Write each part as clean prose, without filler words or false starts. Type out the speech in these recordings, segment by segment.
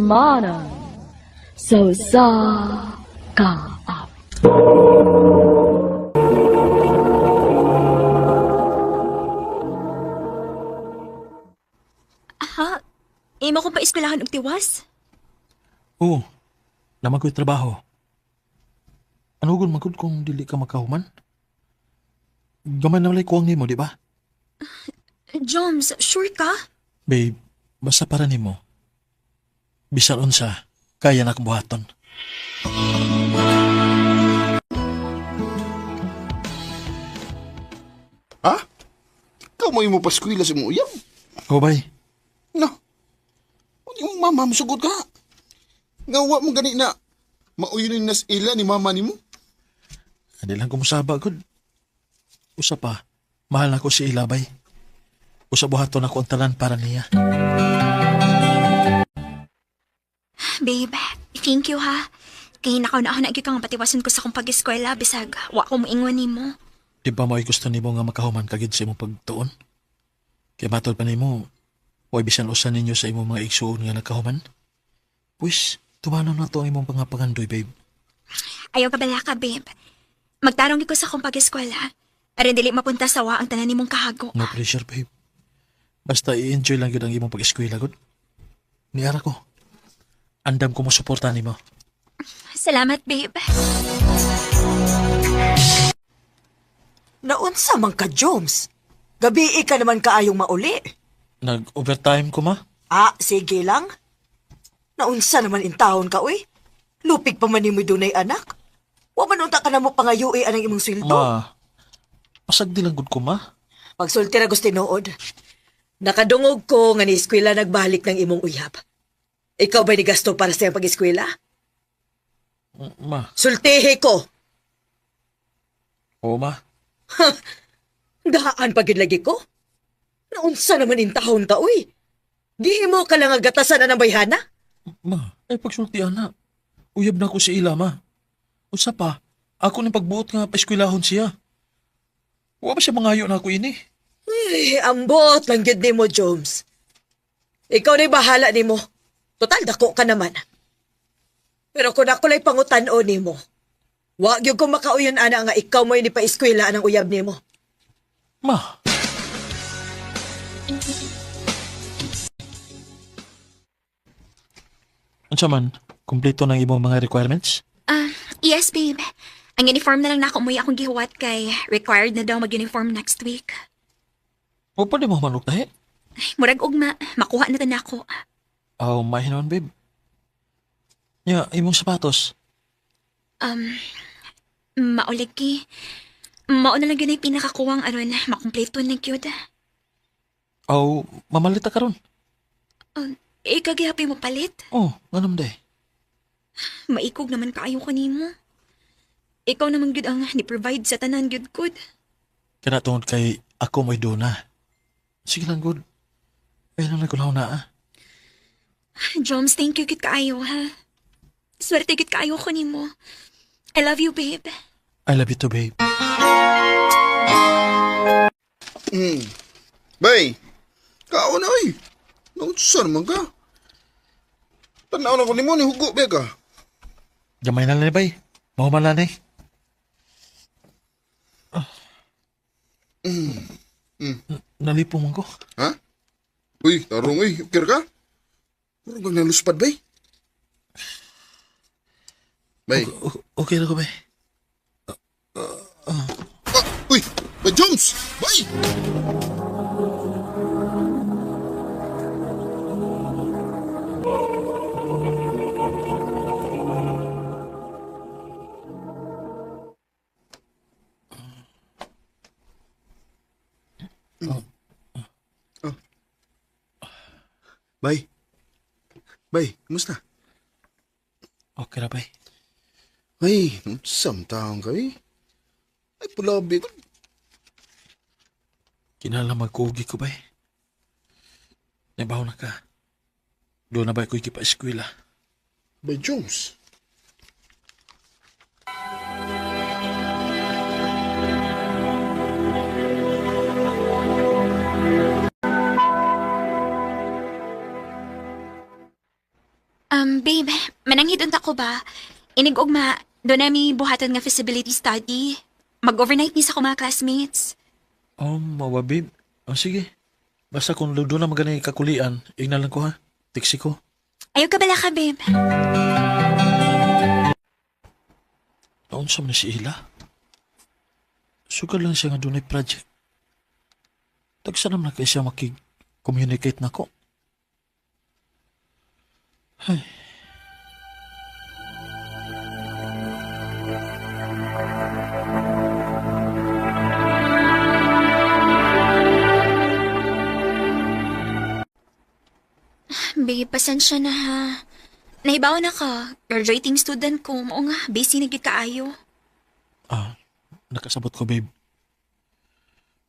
Kadiyosmanan sa usa ka Ha? Imo kong paeskwelahan og tiwas? Oo, naman ko'y trabaho. Ano gun magud kung dili ka makahuman? Gamay na walay kuwang nimo, di ba? Joms, sure ka? Babe, basta para nimo. Bisan unsa, kaya na akong buhaton. Ha? Ikaw mo imo paskwila sa imong uyab. O bay, No. Unya mong mama musugot ka. Nga wa mo gani na mauyon nas ila ni mama nimo. hindi lang kumusaba gud. Usa pa, mahal na ko si Ila, bay. Usa buhaton ako ang tanan para niya. Babe, thank you ha. Kay nakaw na ako na gyud kang patiwason ko sa akong pag-eskwela bisag wa ko moingon nimo. Di ba mo'y gusto nimo nga makahuman ka gid sa imong pagtuon? Kay matod pa nimo, way bisan usa ninyo sa imong mga igsuon nga nakahuman. Pwis, tumanon na to ang imong pangapangandoy, babe. Ayaw ka bala ka, babe. Magtarong gyud ko sa akong pag-eskwela. Aron dili mapunta sa wa ang tanan nimong kahago. No pressure, babe. Basta i-enjoy lang gyud ang imong pag-eskwela, gud. Niara ko. Andam ko mo suporta nimo. Salamat, babe. Naunsa man ka, Joms. Gabi ka naman kaayong mauli. Nag-overtime ko, ma. Ah, sige lang. Naunsa naman intahon ka, uy. Lupig pa man nimo'y dunay anak. Wa man unta ka na mo pangayui anang imong sweldo. Ma, pasagdi lang gud ko, ma. Pagsulti ra gusto tinuod. Nakadungog ko nga ni eskwela nagbalik ng imong uyab. Ikaw ba'y nigasto para sa iyang pag-eskwela? Ma. Sultihi ko. Oo, ma. Daan pa gyud lagi ko. Naunsa naman intahon ka, uy. Gihimo ka lang ang gatasan na ng bayhana? Ma, ay pagsultian na. Uyab na ko si Ila, ma. Usa pa, ako ning pagbuot nga paeskwelahon siya. Wa ba siya mangayo na ako ini? Ay, ambot lang gyud nimo, Jones. Ikaw na'y bahala nimo. Total, dako ka naman. Pero kung ako la'y pangutan-o nimo, wa gyud ko makauyon ana nga ikaw mo'y nipa-eskwela ang uyab nimo. Ma. Unsa man, kumpleto ng imong mga requirements? Ah, yes, babe. Ang uniform na lang na ako mo'y akong gihuwat kay required na daw mag-uniform next week. O pa di mo manok tahi? Ay, murag ugma, makuha na ta nako. Aw, mahinoon, babe. Nya, imong sapatos. Um, maulig ki. Mao na lang yun ay pinakakuwang aron makumpleto na gyud. Aw, mamalit ta karon. Ikaw gihapi mo palit. Oh, nganam day. Maikog naman kaayo ko nimo. Ikaw naman gyud ang ni-provide sa tanan gyud good. Kana tungod kay ako mo'y duna. Sige lang, good. Ay lang nagulaw na, ah. Joms, thank you gyud kaayo ha. Swerte gyud kaayo ko nimo. I love you, babe. I love you too, babe. Bay, kaon na oy. Naunsa naman ka? Tanaw na ko nimo ni hugo ba ka? Gamay na lang, bay. Mahuman lang, eh. Ah. Nalipong man ko. Ha? Uy, tarong uy, ukir ka? Puro kang naluspad bay. Bay. Okay na ko, bay. Ah, uy, Bay Jones! Bay! Oh. Bay. Bay, kumusta? Okay na, bay. Ay, samtaon ka eh. Ay, pulabi ko. Kinahanglan magkugi ko, bay. Nabaho na ka. Doon na ba ko'y kipa-eskwela? Bay Jones. Babe, mananghid unta ko ba? Inig-ugma, doon nami buhaton nga feasibility study. Mag-overnight ni sa akong mga classmates. Oh, mawa, babe. Oh, sige. Basta kung doon na maganay kakulian, ingnan lang ko ha. Tiksi ko. Ayaw ka bala ka, babe. Naon sa man si Ila? Sugal lang siya nga dunay project. Tagsa naman na kay siya makig-communicate na ko. Ay. Babe, pasensya na ha. Nahibaw na ka. Graduating student ko. Mao nga, busy na gid kaayo. Ah, nakasabot ko, babe.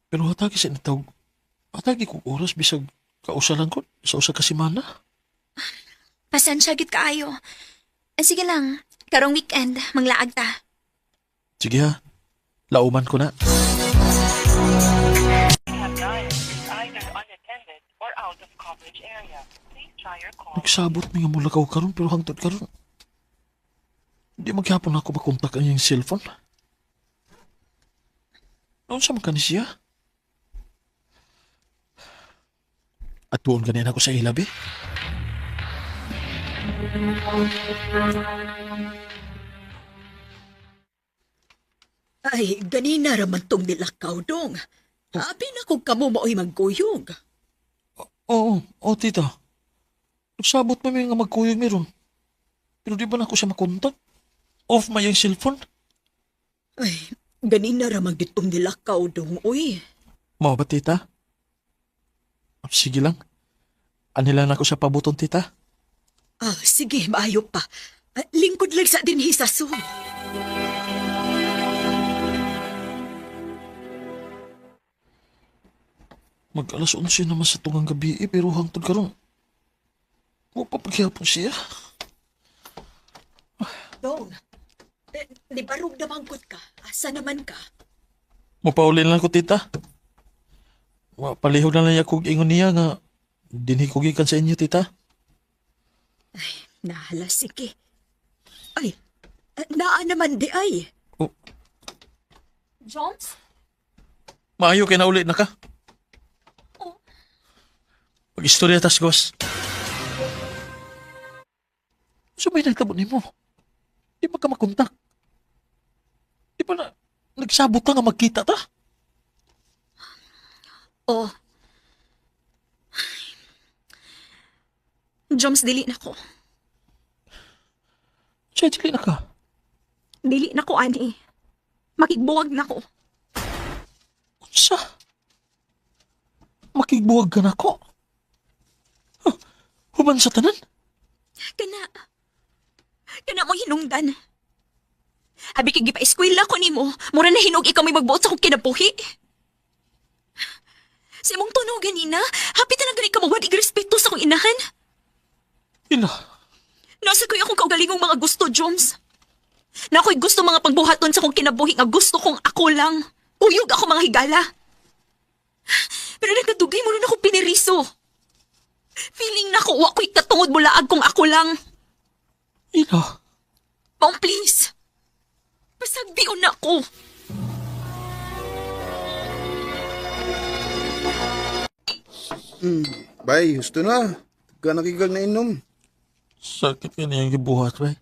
Pero hatagi sa inatawag, hatagi kong oras bisag kausalan ko sa usa ka semana. Pasensya gid kaayo. Ah, sige lang, karong weekend, manglaag ta. Sige ha, lauman ko na. Have dialed is either unattended or out of coverage area. Please try your call. Nagsabot mi nga mulakaw karon pero hangtod karon. Di maghapon ako makontak ang iyang cellphone. Noon sa man ka ni siya? At tuon ganin ako sa ilabi. Ay, ganina raman tong nilakaw dong. Abi na kung kamo mao'y magkuyog. Oo, oo, tita. Nagsabot pa mi nga magkuyog meron. Pero di ba na ako siya makontak? Off may iyang cellphone. Ay, ganina ramang ditong nilakaw dong, uy. Mao ba, tita? Sige lang. Anila na ako sa pabuton, tita. Ah, sige, maayo pa. Ah, lingkod lang sa dinhi sa sub. Mag alas 11 naman sa tungang gabi eh, pero hangtod karon. Wa pa paghihapon siya. Dong, eh, di barog namangkot ka. Asa naman ka? Mapaulin lang ko, tita. Wa palihog na lang niya kog ingon niya nga dinhi ko gikan sa inyo, tita. Nahala, sige. Ay, ah, naa naman di ay. Oh, Joms? maayo kay nauli na ka. Oh. Pag-istorya tas, Gos. So may nagtabo nimo? Di ba ka makontak? Di ba na nagsabot ta nga magkita ta? Oh. Joms, dili na ko. Siya, dili na ka. Dili na ko, ani. Makigbuwag na ko. Unsa? Makigbuwag ka na ko? Huh, human sa tanan? Kana. Kana mo hinungdan. Abi kay gipa-eskwela ko nimo, mura na hinog ikaw may magbuot sa akong kinabuhi. Sa imong tunog ganina, hapit na lang gani ka mawad igrespeto sa akong inahan. Ila, Nasa ko'y akong kaugalingong mga gusto, Joms. Na ako'y gusto mga pagbuhaton sa akong kinabuhi nga gusto kong ako lang. Uyog ako mga higala. Pero nagkadugay mo rin ako piniriso. Feeling na ko, wa ko'y katungod mulaag kung ako lang. ila. Mom, please. Pasagdion na ako. Bay, gusto na. Ka nakigal na inom. Sakit ka niyang gibuhat, bay.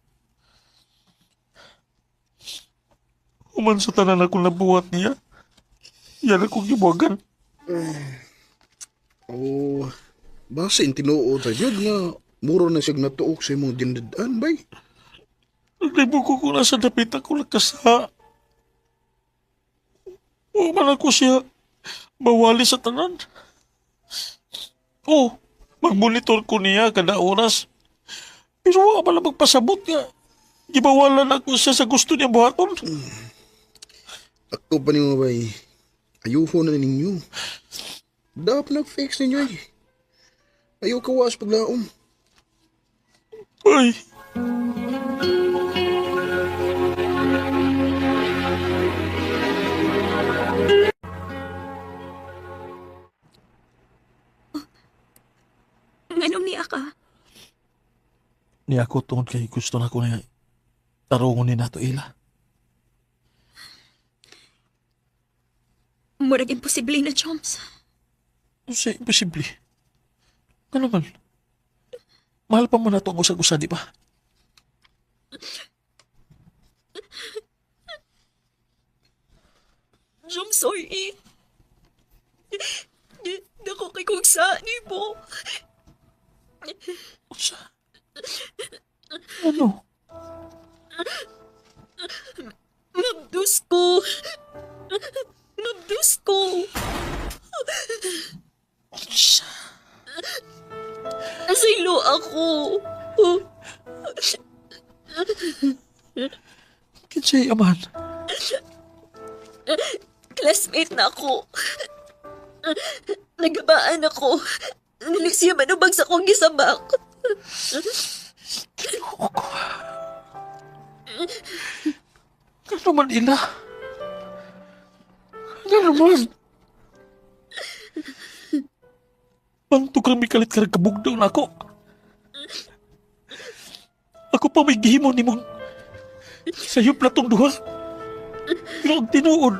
Human sa tanan akong nabuhat niya. Yan akong gibuhagan. Oh, basta in tinuod sa jud nga muro na siyang natuok sa imong dinadaan, bay. Naglibo ko kung nasa dapit ako nakasa. Human ako siya. Bawali sa tanan. Oh, magmonitor ko niya kada oras. Pero wa man lang magpasabot nga. Gibawalan ako siya sa gusto niya buhaton. Ako pa nimo, bay. Ayuho na ninyo. Dapat nag-fix ninyo eh. Ayaw kawas paglaom. Ay, Nganong niya ka? Ni ako tungod kay gusto na ko na tarungon ni nato ila. Murag imposible na, Joms. Unsay imposible. Ano man? Mahal pa mo na to ang usag-usa, di ba? Joms, sorry. Dako kay kong sa mo. Usa? Ano? Mabdus ko. Mabdus ko. Unsa? Asilo ako. Kinsay amahan? Classmate na ako. Nagabaan ako. Dili siya manubag sa akong gisabak. Ginoo ko. Ano man ila? Ano man? Pangtog rami kalit karag kabugdaw na ako. Ako pa may gihimo ni mong sayop na tong duha. Pero ang tinuod,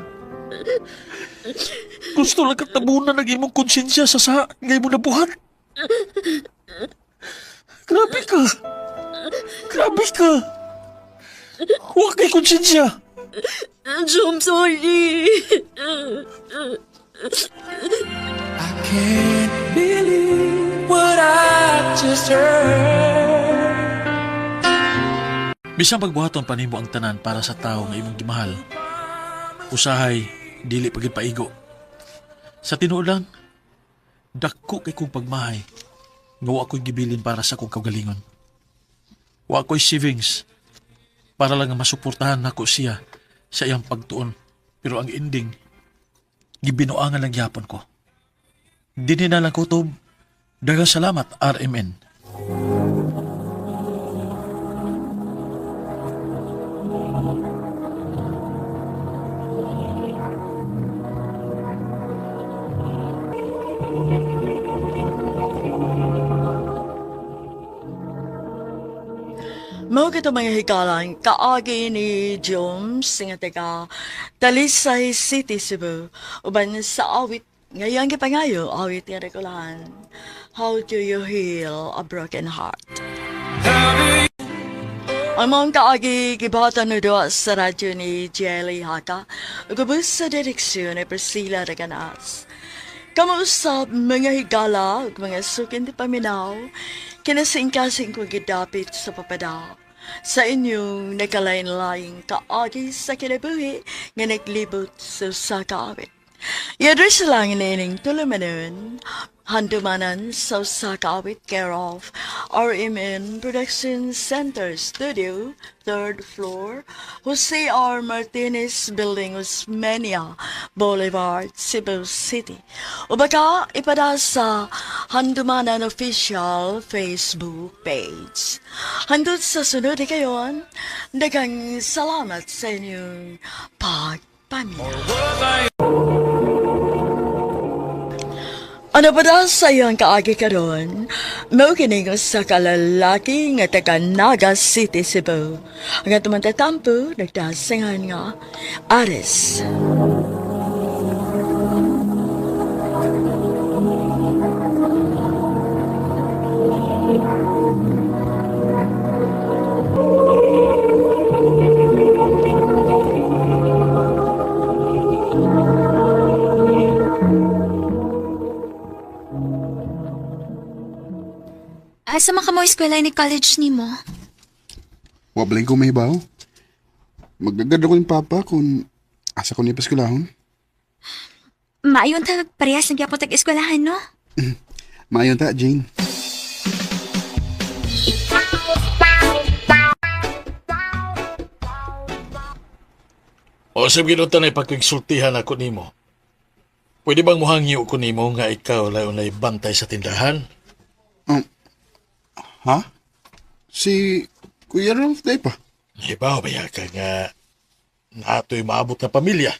gusto lang katabunan ng imong konsensya sa sa ngay mo nabuhat. Grabe ka. Grabe ka. Huwag kay konsensya. Jom, sorry. Can't believe what I just heard. Bisan pagbuhaton pa nimo ang tanan para sa tao nga imong gimahal. Usahay dili pa gyud paigo. Sa tinuod lang, dako kay kong pagmahay nga wa ko'y gibilin para sa akong kaugalingon. Wa ko'y savings para lang nga masuportahan nako siya sa iyang pagtuon. Pero ang ending, gibinuangan lang gyapon ko. Dinhi na lang kutob. Daghang salamat, RMN. Mao kito mga hikalang kaagi ni Jones nga taga Talisay City, Cebu. Uban sa awit ngayon gipangayo awit nga rekulahan. How do you heal a broken heart? Ang mga kaagi gibatan no doa sa radyo ni Jelly Haka ug ubos sa direksyon ni Priscilla Reganas. Kamuusap mga higala ug mga sukin di paminaw, kinasingkasing ko gidapit sa papada. Sa inyong nakalain-laing kaagi sa kinabuhi nga naglibot sa usa ka awit. I-address lang nining tulumanon, handumanan sa usa ka awit care of RMN Production Center Studio, third floor, Jose R. Martinez Building, Osmeña Boulevard, Cebu City. O baka ipada sa Handumanan Official Facebook page. Hangtod sa sunod kayon, daghang salamat sa inyong pagpaminaw. Ano ba daw sa iyong kaagi karon? Mao kini nga sa kalalaki nga taga Naga City, Cebu. Ang atong tatampo, nagdasingan nga Aris. Asa man ka mo eskwela ni college nimo? Wa balay ko mahibaw. Magagad ako ni Papa kung asa ko ni paskulahon. Maayon ta parehas lang gyapon tag eskwelahan, no? Maayon ta, Jane. O sab ginutan ay pagkigsultihan ako nimo. Pwede bang muhangyo ko nimo nga ikaw layo na bantay sa tindahan? Ha? Si Kuya Ralph day pa. Ibaw ba ka nga naatoy maabot na pamilya?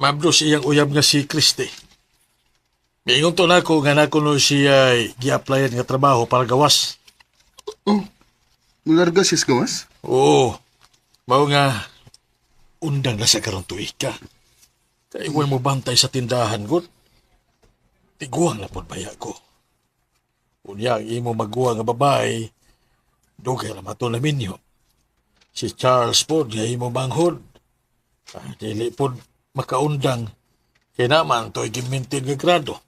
Mabdos iyang uyab nga si Christy. Miingon to nako nga nako no siya gi-applyan nga trabaho para gawas. Oh, Mularga siya sa gawas? Oo. Mao nga, undang na sa karong tuig ka. Kay iwan mo bantay sa tindahan, god. Tiguang na pod baya ko. Unya ang imo maguwa nga babae, dugay ra mato na minyo. Si Charles pod nga imo manghod. Ah, dili pod makaundang. Kay naman to'y gimintin nga grado.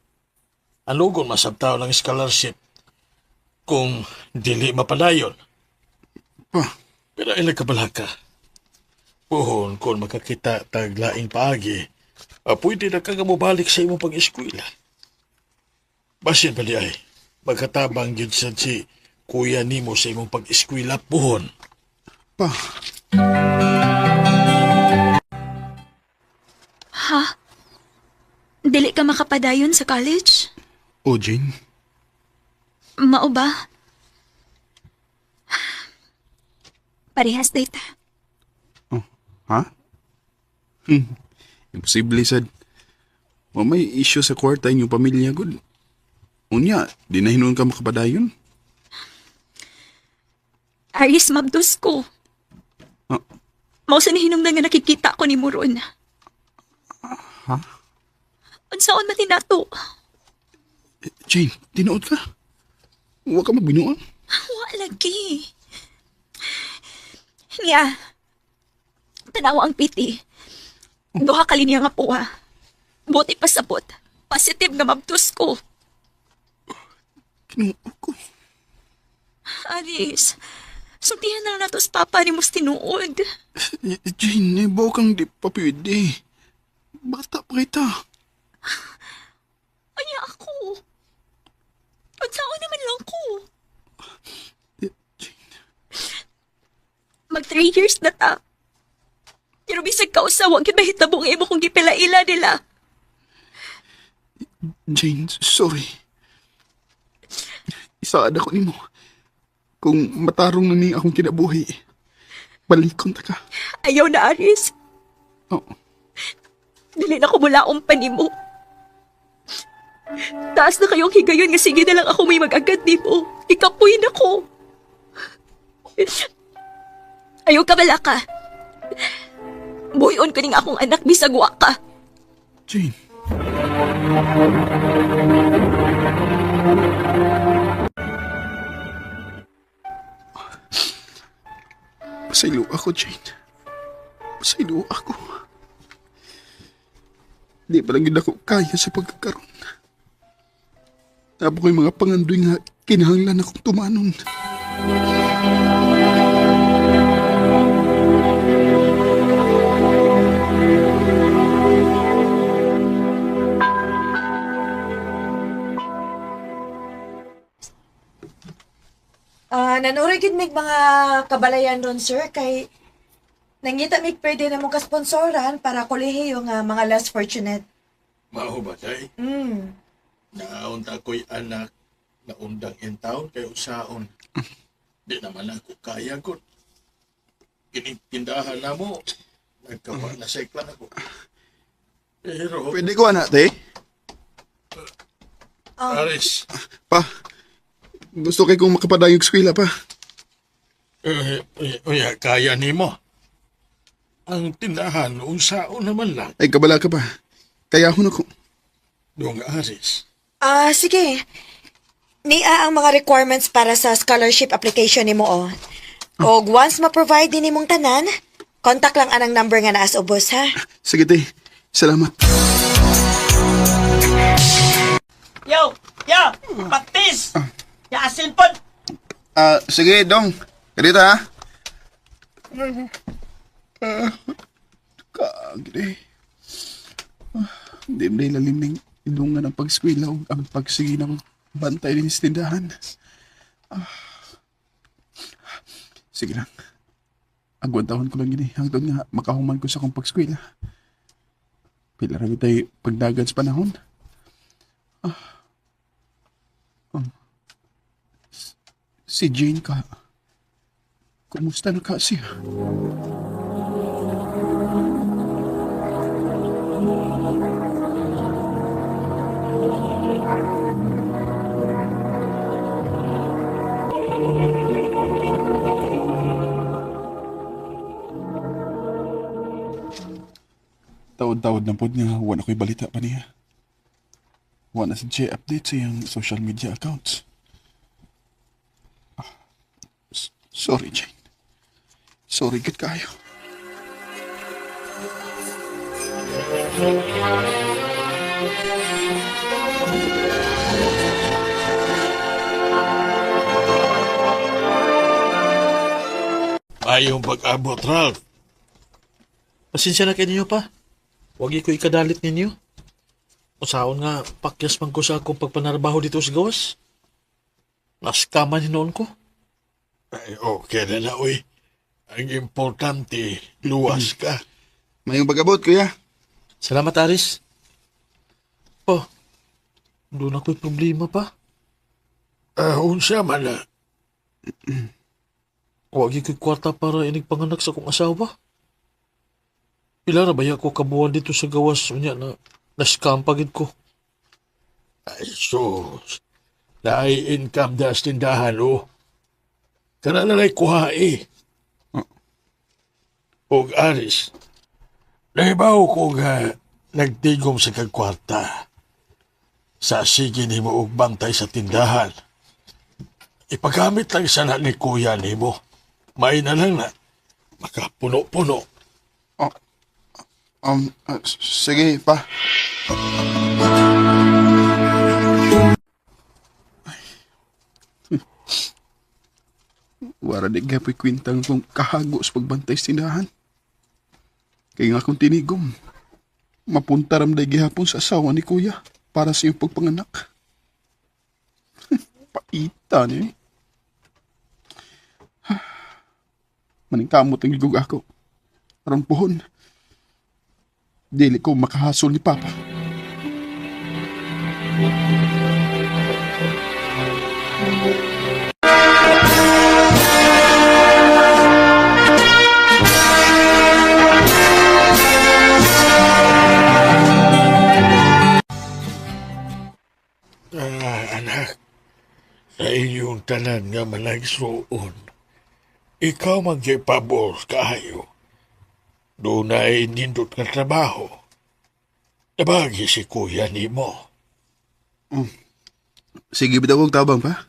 Ang lugon masabtaw ng scholarship kung dili mapadayon. Pa, Pero ila kabalaka. Puhon, kung makakita tag laing paagi, pwede na ka nga mobalik sa imong pag-eskwela. Basin pa di ay, magkatabang gyud sad si kuya nimo sa imong pag-eskwela puhon. pa. Ha? Dili ka makapadayon sa college? O, Jane. Mao ba? Parehas data. Oh, ha? Imposible sad. Wa may issue sa kwarta inyong pamilya gud. Unya, di na hinuon ka makapadayon. Aris, mabdos ko. Ah. Mao sa nihinungdan nga nakikita ko ni Muron. Ha? Unsaon man ni nato? Jane, tinuod ka. Wa ka magbinuang. Wa lagi. Niya. Tanawa ang piti. Duha ka linya nga po ha. Buti pa sabot. Positive nga mabdos ko. Kinuo ko. Aris, sultihan na lang nato sa papa ni mos tinuod. Jane, ibaw kang di pa pwede. Bata pa kita. Anya ako. Unsaon naman lang ko. Jane, Mag 3 years na ta. Pero bisag kausa, wag gyud mahitabo ang imo kong gipilaila nila. Jane, sorry. Isaad ako nimo. Kung matarong na ni akong kinabuhi, balikon ta ka. Ayaw na, Aris. Oh, Dili na ko mulaong pa nimo. Taas na kayong higayon nga sige na lang ako may mag-agad nimo. Ikapuy na ko. Ayaw ka bala ka. Buhion ko ning akong anak bisag wa ka. Jane. Pasaylo ako, Jane. Pasaylo ako. Di pa lang yun ako kaya sa pagkakaroon. Tapos ko'y mga pangandoy nga kinahanglan akong tumanon. Ah, nanuray gid mig mga kabalayan ron sir kay nangita mig pwede na mong kasponsoran para kolehiyo nga mga less fortunate. Mao ba, day? Naunta ko'y anak na undang in town kay usaon. Di naman ako kaya ko. Kinitindahan na mo. Nagkawa na sa iklan ako. Pero, Pwede ko, anak, te? Aris, Pa, gusto kay kong makapadayog eskwela pa. eh, kaya nimo. Ang tindahan, unsaon naman lang. Ay, kabala ka pa. Kaya ako na ko. Dong Aris, Ah, sige. Nia ang mga requirements para sa scholarship application nimo oh. Og once ma-provide din nimong tanan, contact lang anang number nga naa sa ubos ha. Sige, te. Salamat. Yo! Yo! Patis! Ya asin pod! Ah, sige, Dong. Ganito, ha? Kaagri. Hindi mo na ilalim ng ilungan ang pag-eskwela o ang pagsige ng bantay din sa tindahan. Ah. Sige lang. Agwantahon ko lang yun eh. Hangtod nga, makahuman ko sa akong pag-eskwela. Pila rin tayo pagdagan sa panahon. Ah. Oh. Si Jane ka. Kumusta na ka siya? Natawad na pod nga wala ko'y balita pa niya. Wala sa siya update sa iyang social media accounts. Ah, sorry, Jane. Sorry, gid kayo. Ayong pag-abot, Ralph. Pasensya na kay ninyo pa. Wag ko ikadalit ninyo. Usaon nga, pakyas man ko sa akong pagpanarbaho dito sa gawas. Naskaman hinoon ko. Ay, okay na na, uy. Ang importante, luwas ka. Mayong pag-abot, kuya. Salamat, Aris. Oh, doon ako'y problema pa. Ah, unsa man na. Wag ko'y kwarta para inig panganak sa akong asawa. Pila ra ba ko kabuan dito sa gawas unya na na-scam pagid ko. Ay, sus. Naay income das tindahan, oh. Kana na la'y kuha, eh. Og Aris, nahibaw ko nga nagtigom sa kagkwarta. Sa sige nimo og bantay sa tindahan. Ipagamit lang sana ni kuya nimo. May na lang na. Makapuno-puno. Oh, sige, pa. Ay. Wara di gapoy kwintang kung kahago sa pagbantay sa tindahan. Kaya nga akong tinigom. Mapunta ram day gihapon sa asawa ni kuya para sa iyong pagpanganak. Paita niya eh. Maningkamot ang gigug ako. Aron pohon. Dili ko makahasol ni Papa. Ah, anak, sa inyong tanan nga managsuon, ikaw magyapabor kaayo. Doon ay nindot nga trabaho. Nabagi si kuya nimo. Sige, bitaw kog tabang pa.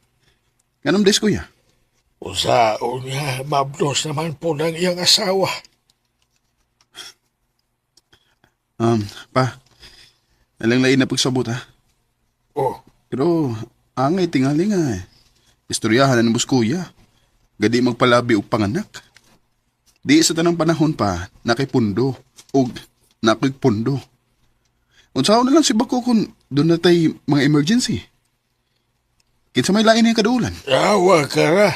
Ganun des, kuya. Usaon nga, mabdos naman po ng iyang asawa. Pa, nalang lain na pagsabot ha. Oh, Pero, angay tingali nga eh. Istoryahan na ni boss kuya. Gadi magpalabi og panganak. Di sa tanang panahon pa, nakipundo. Og nakigpundo. Unsaon na lang si Bako kung doon na tay mga emergency. Kinsa may lain yung kadulan. awa ka ra.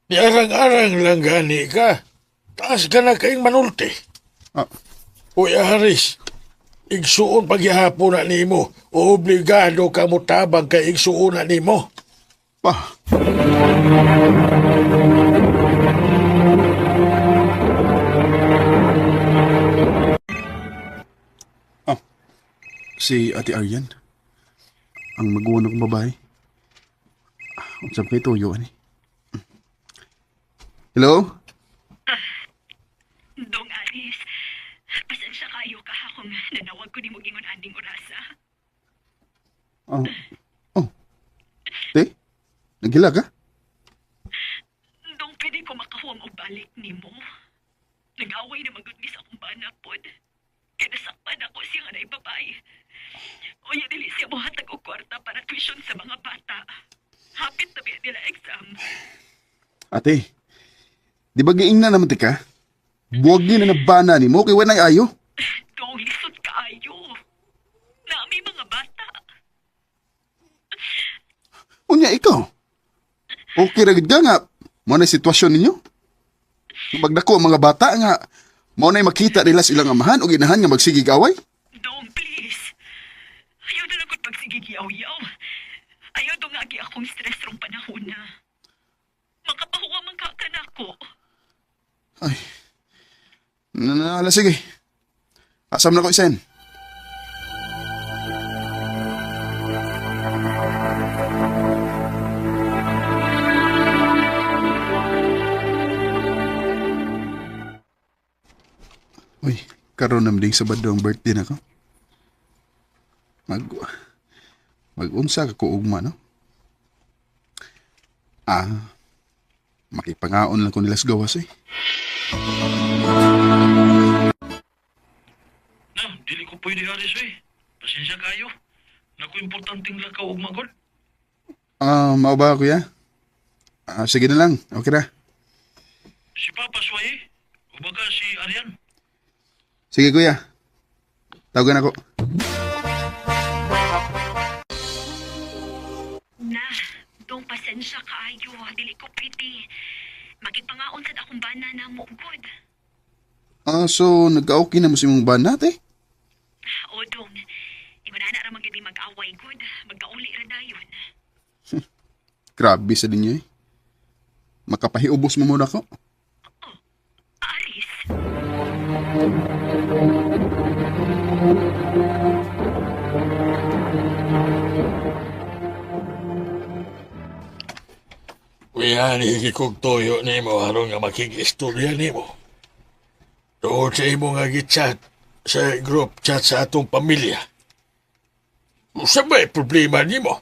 Niarang-arang lang gani ka. Taas ka na kayong manulti. Ah, Uy, Aris, igsuon pagyahapon na nimo. Obligado ka mo tabang kay igsuon na nimo. pa. Ah, si Ate Aryan. Ang maguwan akong babae. Unsa pa ito, ani? Hello? Dong Aris, pasensya kayo ka akong nanawag ko ni mo gingon anding orasa. Oh. Oh. Te? Nagila ka? Dong pwede ko makahuam og balik nimo. Nag-away na magud ni sa akong bana pod. Kaya nasakpan ako siya nga naibabay. Unya dili siya mohatag og kwarta para tuition sa mga bata. Hapit na biya nila exam. Ate, di ba giing na naman ti ka? Buwag ni na nabana ni mo kay wanay ayo. Dong lisod kaayo. Nami mga bata. Unya ikaw. Okay ra gid ka nga. Mao na sitwasyon ninyo. Magdako ang mga bata nga mao na makita nila sa ilang amahan o ginahan nga magsigig away. Dong, please. Ayaw na lang ko't pagsigig-yaw-yaw. Ayaw dong agi akong stress rong panahon na. Makapahuwa man ka kanako. Ay. Nala sige. Asam na ko isen. Uy. Karon naman ding Sabado ang birthday na ko. Mag Mag-unsa ka ko ugma, no? Ah, makipangaon lang ko nila sa gawas eh. Na, dili ko pwede alis eh. Pasensya kayo. Naku, importanteng lakaw ug magod. Ah, mao ba kuya? Ah, sige na lang. Okay ra. Si Papa Sway, o baka si Arian. Sige kuya. Tawagan ako. Na, dong pasensya kaayo, dili ko pwede. Makipangaon sad akong bana na mo good. Ah, so nagka-okay na mo sa imong banat eh? O dong, ingon ra man gyud mi mag-away good, magkauli ra dayon. Grabe sa ninyo eh. Makapahiubos mo muna ako. Aris, Uyan, higi kong toyo nimo aron nga makig-istorya nimo. Doon sa imo nga gichat sa group chat sa atong pamilya. Usa ba'y problema nimo?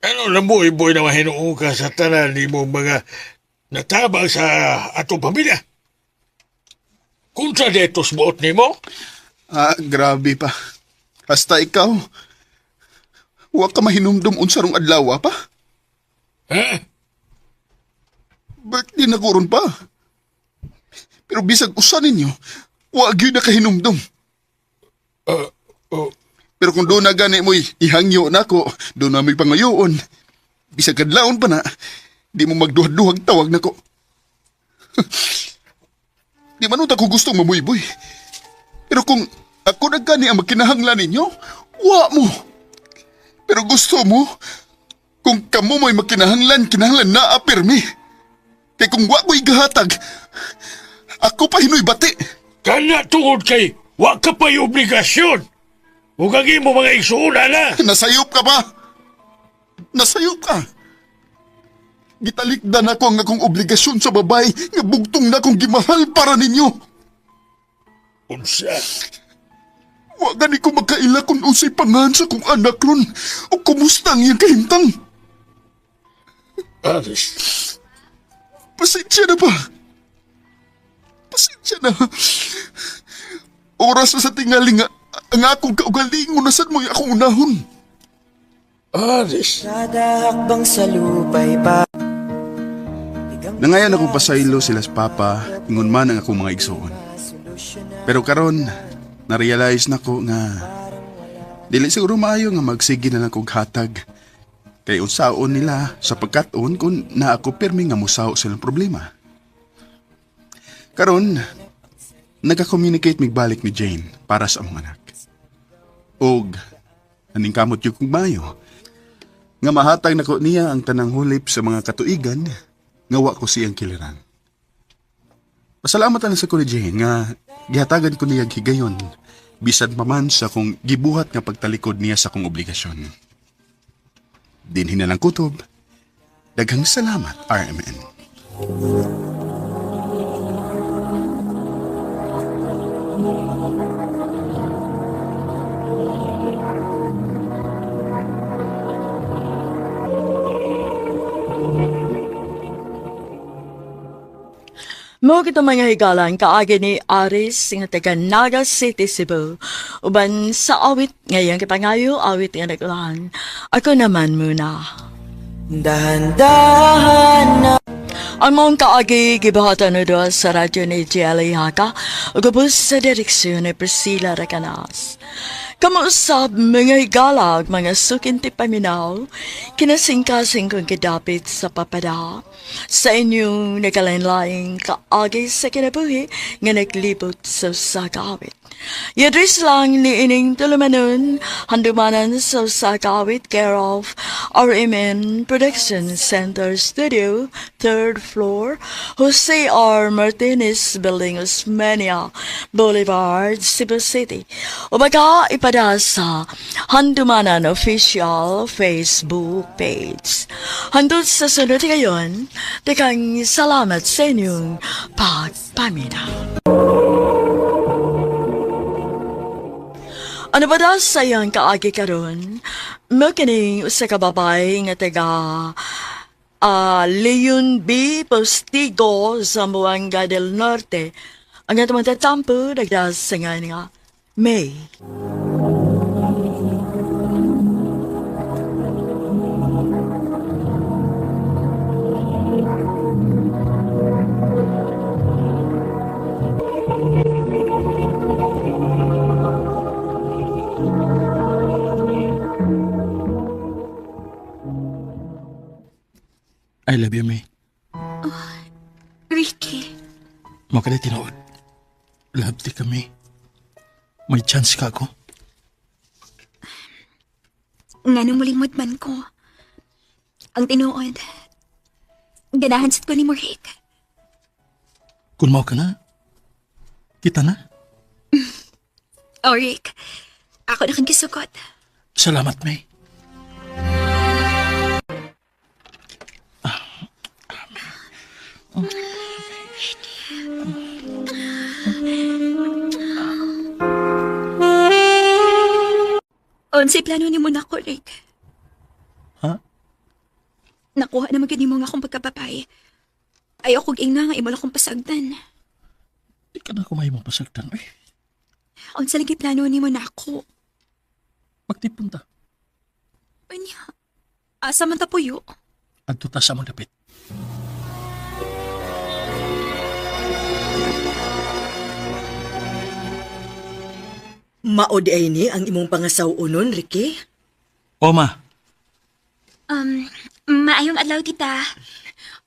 Ano lang boy na mahinuong ka sa tanan nimo mga natabang sa atong pamilya? Kontra detos buot nimo? Ah, grabe pa. Hasta ikaw. Wa ka mahinumdum unsa rong adlaw pa. Ha? Birthday na ko ron pa. Pero bisag usa ninyo, wa gyud nakahinumdum. Uh, oh, Pero kung doon na gani mo'y ihangyo na ko, doon na may pangayoon. Bisag kadlawon pa na, di mo magduhag-duhag tawag na ko. Di man unta ko gustong mamuyboy. Pero kung ako na gani ang magkinahanglan ninyo, wa mo. Pero gusto mo, kung kamo mo'y magkinahanglan, kinahanglan na apirmi. Kay kung wa ko'y gahatag, ako pa hinoy bati. Kana tungod kay wa ka pa'y obligasyon. Ug ang imo mga igsuuna na. Nasayop ka ba? Nasayop ka. Gitalikdan ako ang akong obligasyon sa babae nga bugtong na akong gimahal para ninyo. Unsa? Wa gani ko magkaila kung unsay pangan sa kong anak ron o kumusta ang iyang kahimtang. Aris, Pasensya na ba? Pasensya na. Oras na sa tingali nga ang akong kaugalingon na sad mo'y akong unahon. Aris. Kada hakbang sa lupa'y pa Nangayon akong pasaylo sila sa papa, ingon man ang akong mga igsoon. Pero karon, na-realize na ko nga dili siguro maayo nga magsige na lang kog hatag. Kay unsaon nila sa pagkat-on kung na ako pirmi nga musaw silang problema. Karon, nagka-communicate migbalik ni Jane para sa among anak. Og naningkamot yung kong maayo nga mahatag nako niya ang tanang hulip sa mga katuigan nga wa ko siyang kiliran. Pasalamat na sa ko ni Jane nga gihatagan ko niya higayon bisan pa man sa kong gibuhat nga pagtalikod niya sa kong obligasyon. Dinhi na lang kutob. Daghang salamat, RMN. Mo kita mga higalan kaagi ni Aris nga taga Naga City, Cebu. Uban sa awit ngayong kipangayo, awit nga nagulahan. Ako naman muna. Dahan-dahan na Ang mong kaagi gibuhatan na doon sa radyo ni Jelly Haka ug ubos sa direksyon ni Priscilla Recanas. Kamuusab mga higalag, mga sukinti paminaw, kinasingkasing kong gidapit sa papada, sa inyong nagalain-laing kaagi sa kinabuhi nga naglibot sa usa ka awit. Yadris lang ni ining tulumanon, handumanan sa usa ka awit, care of RMN Production Center Studio, third floor, Jose R. Martinez Building, Osmeña Boulevard, Cebu City. O baka ipada sa Handumanan Official Facebook page. Hangtod sa sunod ngayon, daghang salamat sa inyong pagpaminaw. Ano ba daw sa iyang kaagi karon? Mao kining usa ka babae nga taga Leon B. Postigo, Zamboanga del Norte. Ang atong tatampo nagdas sa nga nga May. I love you, May. Ricky, Mo ka na tinuod. Love di kami. May chance ka ako. nga nung mulimod man ko. Ang tinuod, ganahan sad ko ni mo, Rick. Kung mao ka na, kita na. Oh, Rick, ako na kang kisugot. Salamat, May. Unsay plano nimo nako, Rick? Ha? Nakuha naman gyud nimo nga akong pagkababay. Ayaw kog ingna nga imo lang akong pasagdan. Di ka na kumain mong pasagdan. Uy, Unsa lagi plano nimo nako? magtipon ta. Unya, asa man ta puyo? Adto ta sa among dapit. Mao di ay ni ang imong pangasaw-unon, Ricky. O ma, Maayong adlaw, tita.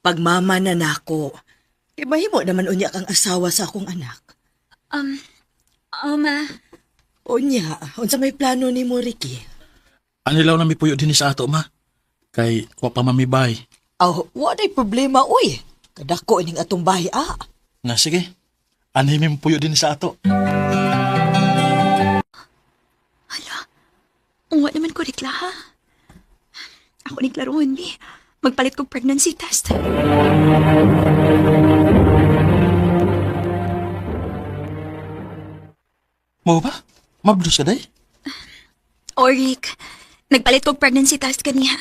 Pagmama na nako. E mahimo naman unya kang asawa sa akong anak. Oh, ma. Unya, unsa may plano nimo, Ricky? anilaw na mi puyo din sa ato, ma. Kay wa pa mamibay. Aw, wa day problema uy. Kadako ining atong bahay ah. Na sige, anhi mi puyo din sa ato. Hala, wa naman ko rekla, ha? Ako ni klarohon, bi. Magpalit kog pregnancy test. Mo ba? Mabdos ka day? O, Rick, nagpalit kog pregnancy test kaniya.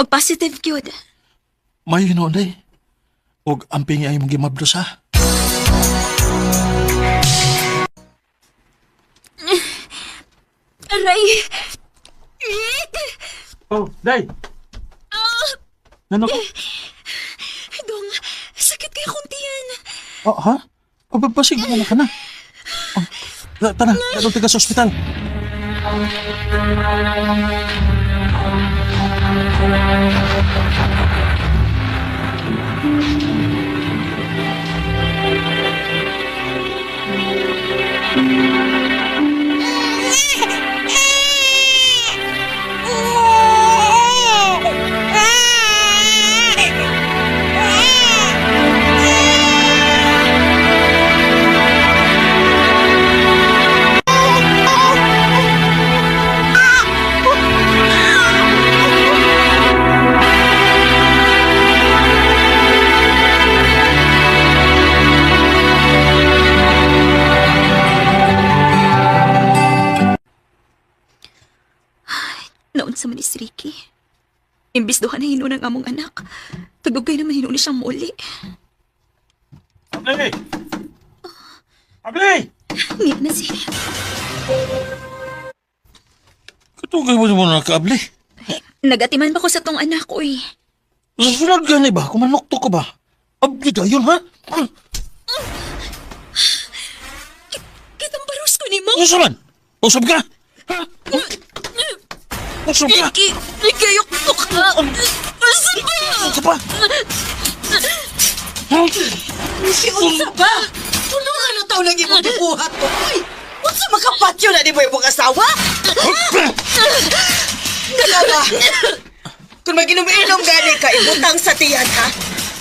Og positive gyud. May hinuon day. Og amping ay mong gimabdos ha. Aray! Rick! Oh, day. Nano ko? Dong, sakit kay akong tiyan. Oh, ha? O, basig mo na ka na. Oh, tara, tara taga sa ospital. Naunsa man ni si Ricky. Imbis duha na hinuon ang among anak. Tagugay naman hinuon ni siyang muli. Abli! Abli! Niya na siya. Katugay mo mo na ka, Abli. Nagatiman pa ko sa tong anak ko eh. Sa sunod gani ba? Kumanokto ka ba? Abli dayon, ha? Kitang baros ko ni mo. Usa man! Usab ka! Ha? Usab ka! Ricky! Ricky, ayok to ka! Asa ba? Usab ka pa! Ha? Unsa ba? Puno nga na taon lang imong gibuhat ko. Uy, unsa makapatyo na nimo imong asawa? Dalawa. Kung maginom-inom gani ka, ibutang sa tiyan ha.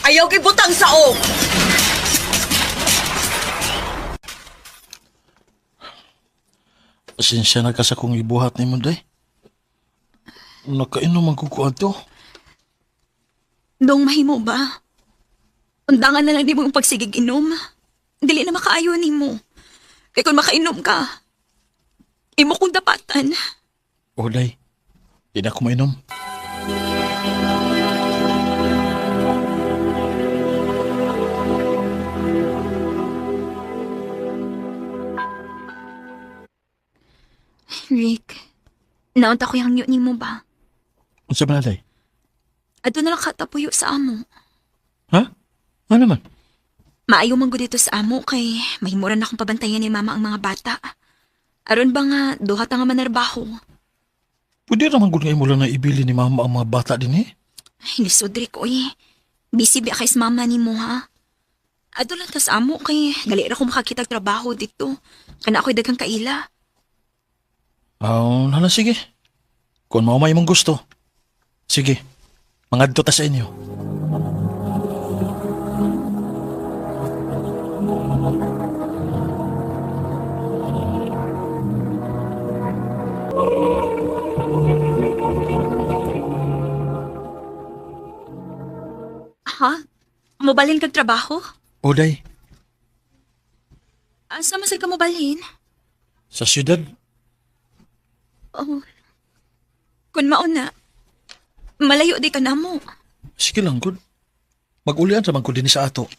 Ayaw ibutang sa o. Pasensya na ka sa kong ibuhat ni mo, day. Nakainom ang kukuan to. Dong mahimo ba? Undangan na lang di mo yung pagsigig inom. Dili na makaayo ni mo. Kay kung makainom ka, Imo kong dapatan. O, day. Di na ako mainom. Rick, naunta ko yung hangyo nimo ba? Unsa man na, day? Adto na lang katapuyo sa amo. Ha? Ano man? Maayo man gud dito sa amo kay mahimura na akong pabantayan ni mama ang mga bata. Aron ba nga duha ta nga manarbaho? Pwede naman gud nga imo lang na ibili ni mama ang mga bata din eh. Ay, lisod Rick, oy. Busy ba kay sa mama nimo ha? Adto lang ta sa amo kay dali ra ko makakita og trabaho dito. Kana ako'y daghang kaila. Ah, hala, sige. Kung mao may imong gusto. Sige. Mangadto ta sa inyo. Ha? Mobalhin kag trabaho? O, day. Asa man sad ka mobalhin? Sa syudad, Oh. Kun mao na, malayo di ka namo. sige lang, gud. Magulian ra man ko dinhi sa ato.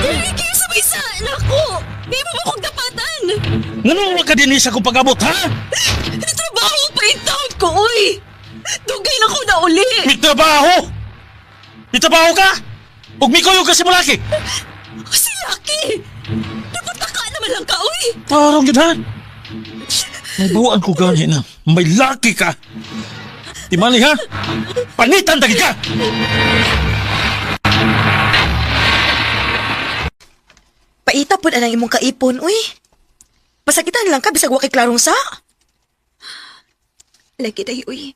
Ricky, sabay sa nako! Di mo ba kong dapatan? Ngano wa ka dinhi sa akong pag-abot, ha? Trabaho pa yung taon ko, uy! Dugay na ko na uli! May trabaho! May trabaho ka? Ug mikuyog ka sa mulaki! Si Lucky! Napataka naman lang ka, uy! Tarong yun, ha? Naibawaan ko gani na may laki ka! Timali, ha? Panitan tagi ka! Paita pud anang imong kaipon, uy. Pasakitan lang ka bisag wa kay klarong sa. Lagi, day, uy.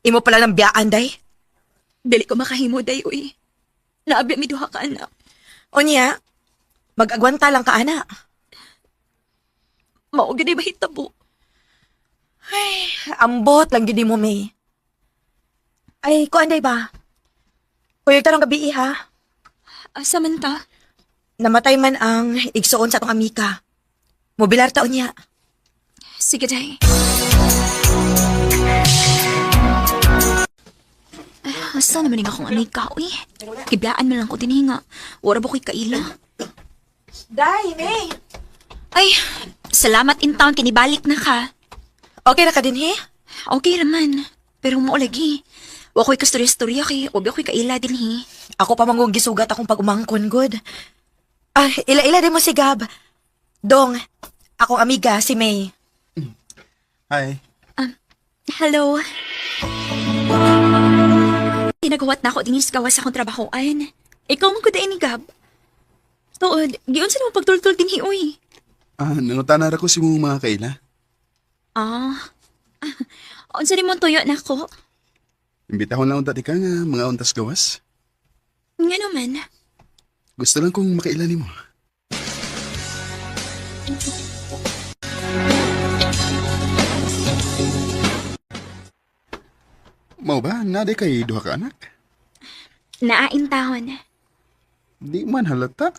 Imo pala ng biyaan, day. Dili ko makahimo, day, uy. Naabi mi duha ka, anak. Unya, mag-agwanta lang ka, ana. Mao gyud ay mahitabo. Ambot lang gid mo, May. Ay, kuan day ba? Kuyog tarong gabi, ha? Asa man ta? Namatay man ang igsuon sa atong amika. Mobilar taon niya. Sige, day. Ay, asa naman nga akong amika, uy. Kiblaan man lang ko dinhi nga. Wala ba ko'y kaila? Day, May! Ay, salamat in town, kinibalik na ka. Okay ra ka din, he? Okay raman. Pero mo lagi. Wa ko'y kastorya-storya kay obi ako'y kaila dinhi. Ako pa manggong gisugat akong pag-umangkon, good. Ah, ila-ila din mo si Gab. Dong, akong amiga, si May. Hi. Hello. Tinagawat na ako dinhi sa gawas akong trabahoan. Ikaw man ko ni Gab. Tuod, giun sa naman pagtultol dinhi uy. Ah, nangutana ra ko si mong mga kaila. Ah. Unsa ni mo tuyo nako? Imbitahon lang unta ti ka nga mga untas gawas. Nga naman. Gusto lang kong makaila nimo. Mao ba? Nade kay duha ka anak? Naain tahon. Di man halata.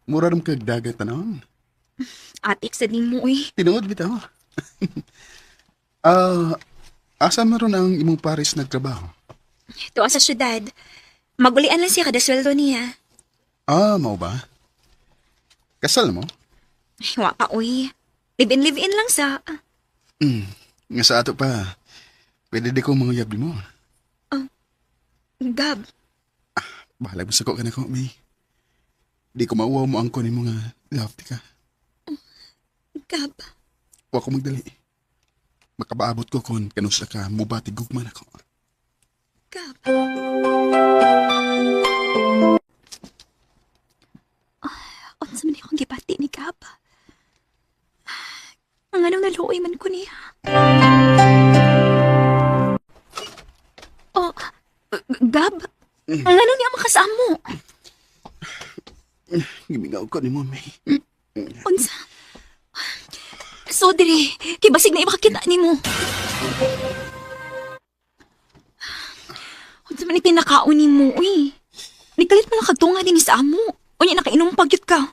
Mura ram kag dagat tanawon. Atik sa nimo uy. Tinuod bitaw. Ah, asa man ron ang imong pares nagtrabaho? Tuwa sa syudad. Magulian lang siya kada sweldo niya. Ah, mao ba? Kasal mo? Ay, wa pa uy. Live-in live-in lang sa. Nga sa ato pa. Pwede di ko manguyab mo. Gab, Bahala mo sa ko ka na ko, May. Di ko mauwaw mo ang kunin mo nga love ti ka. Gab. Wa ko magdali. Makabaabot ko kon kanusa ka mubati gugman ako. Gab. Ah, unsa man akong gibati ni Gab? Ang anong naluoy man ko niya. Oh, Gab, ang ano niya makasamo? Gimingaw ko ni mo, May. Unsa? So, dire, kay basig na imakakita nimo. Unsa man ni tinakaon nimo, uy. Nikalit man lang kagtunga din sa amo. Unya nakainom pagyut ka.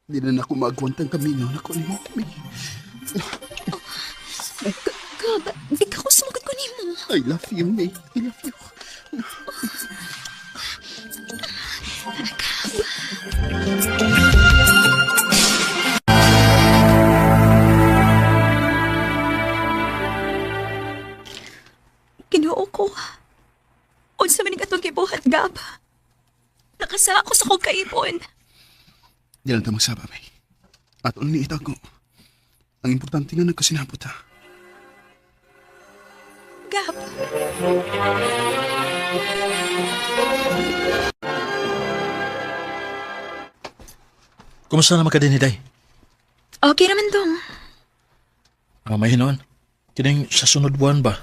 Di na nako maagwantang kaminaw na ko nimo, May. Gab, di ka ko sumugod ko nimo. I love you, May. I love you. Ginoo ko. Unsa man ning atong gibuhat, Gab? Nakasala ko sa kong kaipon. Di lang ta magsaba, May. Ato lang ni itago. Ang importante nga nagkasinabot, ha. Gab. Kumusta naman ka din, Hiday? Okay naman dong. Ah, may hinoon. Kining sa sunod buwan ba?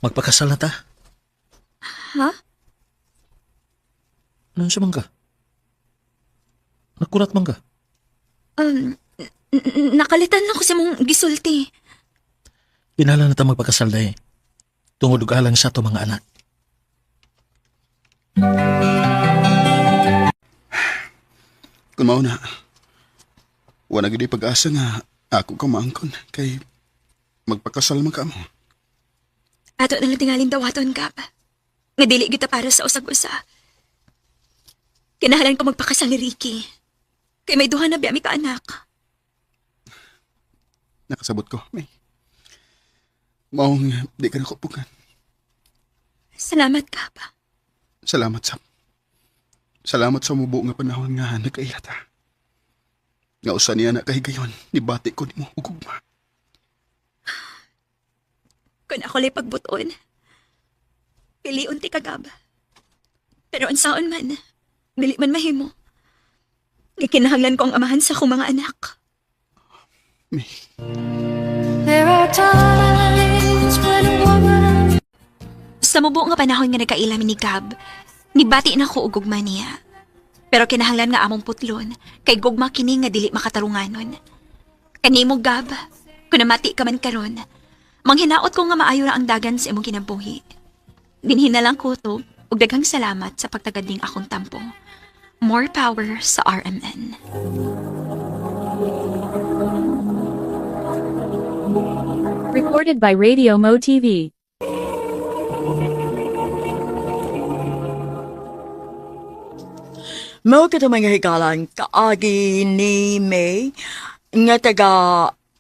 Magpakasal na ta? Ha? Ano siya man ka? Nakurat man ka? Nakalitan na ko sa mong gisulti. Kinahanglan na ta magpakasal dahi. Tungod ug alang sa ato mga anak. Kung mao na, wala gid pag-asa nga ako ka maangkon kay magpakasal man ka mo. Ato na lang tingalin dawaton, Gab. Nga dili kita para sa usag-usa. Kinahanglan ko magpakasal ni Ricky. Kay may duha na biya mi kaanak. Nakasabot ko, May. Maong di ka nakupukan. Salamat, Gab. Salamat sa Salamat sa mubo nga panahon nga nagkaila ta. Nga usa niya na kahigayon, nibati ko nimo og ugma. Kung ako lay pagbuton, piliun ti kagab. Pero unsaon man, dili man mahimo. Gikinahanglan ko ang amahan sa akong mga anak. May, There are times when a woman Sa mubo nga panahon nga nagkaila mi ni Gab, nibati na ko og gugma niya. Pero kinahanglan nga among putlon, kay gugma kini nga dili makatarunganon. Kanimo Gab, kun namati ka man karon, manghinaot ko nga maayo ra ang dagan sa imong kinabuhi. Dinhi na lang ko to, ug daghang salamat sa pagtagad ning akong tampo. More power sa RMN. Recorded by Radio Mo TV. Mao kato mga higalan kaagi ni May nga taga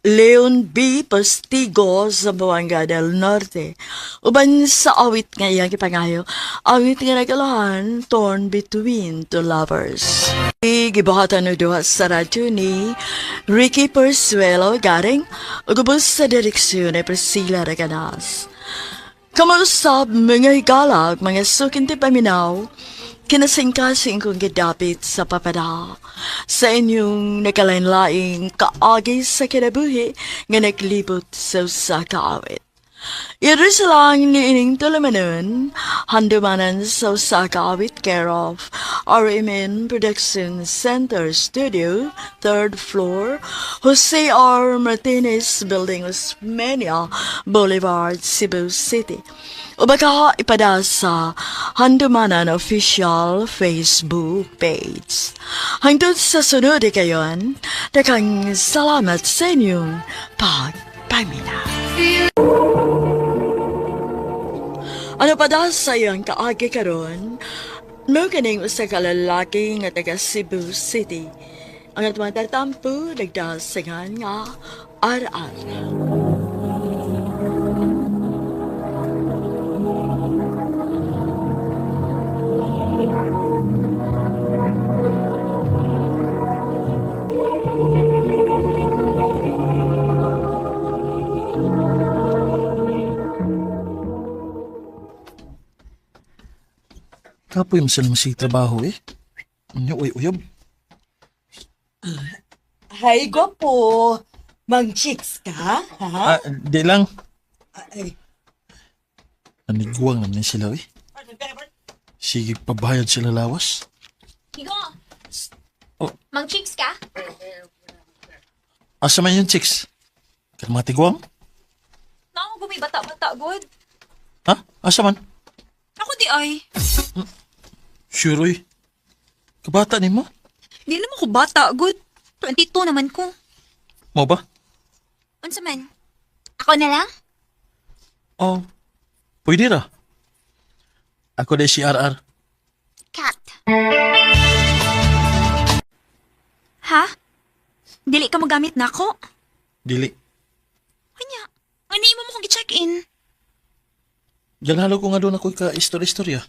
Leon B. Postigo sa Buanga del Norte. Uban sa awit nga iyang gipangayo, awit nga nagalahan, Torn Between Two Lovers. Gibuhatan og duha sa radyo ni Ricky Persuelo Garing ug ubos sa direksyon ni Priscilla Reganas. Kamusta mga higala ug mga sukinti paminaw, kinasingkasing kong gidapit sa papada sa inyong nakalain-laing kaagi sa kinabuhi nga naglibot sa usa ka awit. Iri lang ni ining tulumanon, handumanan sa usa ka awit care of RMN Production Center Studio, third floor, Jose R. Martinez Building, Osmeña Boulevard, Cebu City. O baka ipada sa Handumanan Official Facebook page. Hangtod sa sunod kayon, daghang salamat sa inyong pagpamina. Ano pa daw sa iyong kaagi karon? Mo kaning usa ka lalaki nga taga Cebu City. Ang atong tatampo nagdasingan nga RR. Kapoy mo sila masig trabaho eh. Ano, uy, uyab. Hay, gwapo. Mang chicks ka, ha? Ah, di lang. Ay, Naniguang naman sila eh. Sige, pabayad sila lawas. Higo! Oh. Mang chicks ka? Asa man yun, chicks? Kaya mga tiguang? Nako, gumibata-bata, good. Ha? Asa man? Ako di ay. Sure, oy. Kabata nimo? Di naman ko bata, good. 22 naman ko. Mo ba? Unsa man? Ako na lang? Oh, pwede ra. Ako dahil si RR. Cat. Ha? Dili ka mogamit nako? Dili. Kanya, ano imo mo kong i-check-in? Ganalo ko nga doon ako ka istorya-istorya.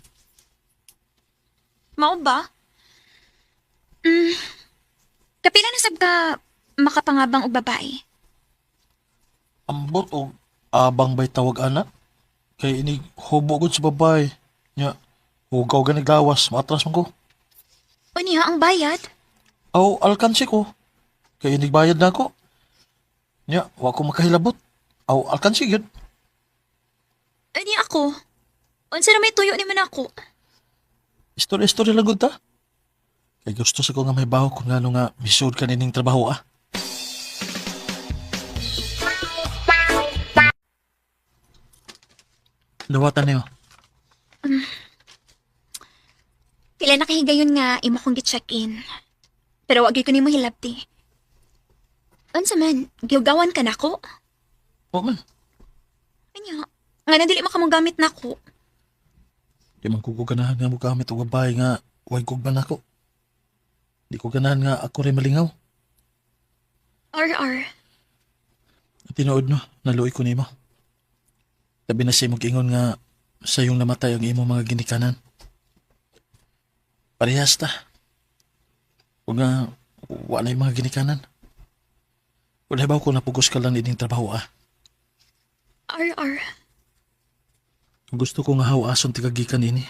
Mao ba? Kapila na sab ka makapangabang og babae. Ambot o abang bay tawag ana? Kay ini hubo gud sa babae. Nya, hugaw gani gawas, maatras man ko. Unya ang bayad? Aw, alkansi ko. Kay inig bayad na ako. Nya, wa ko makahilabot. Aw, alkansi gyud. Unya ako. Unsa na may tuyo ni man ako? Istorya-istorya lang gud ta. Kay gusto sa ko nga may baho kung ngano nga misud ka nining trabaho ah. Dawatan niyo. Pila na kahigayon nga imo kong gi-check-in. Pero wag gyud ko nimo hilabti. Unsa man, giugawan ka nako? O man, Unya, nga na dili makamogamit nako. di man ko ganahan nga mogamit og babae nga way gugman ako. Di ko ganahan nga ako rin malingaw. RR. Tinuod no, naluoy ko nimo. Labi na sa imong ingon nga sayong namatay ang imong mga ginikanan. Parehas ta. O nga, wala yung mga ginikanan. Wala ba ko napugos ka lang ining trabaho ah. RR. Gusto ko nga hawason ti kagikan ini.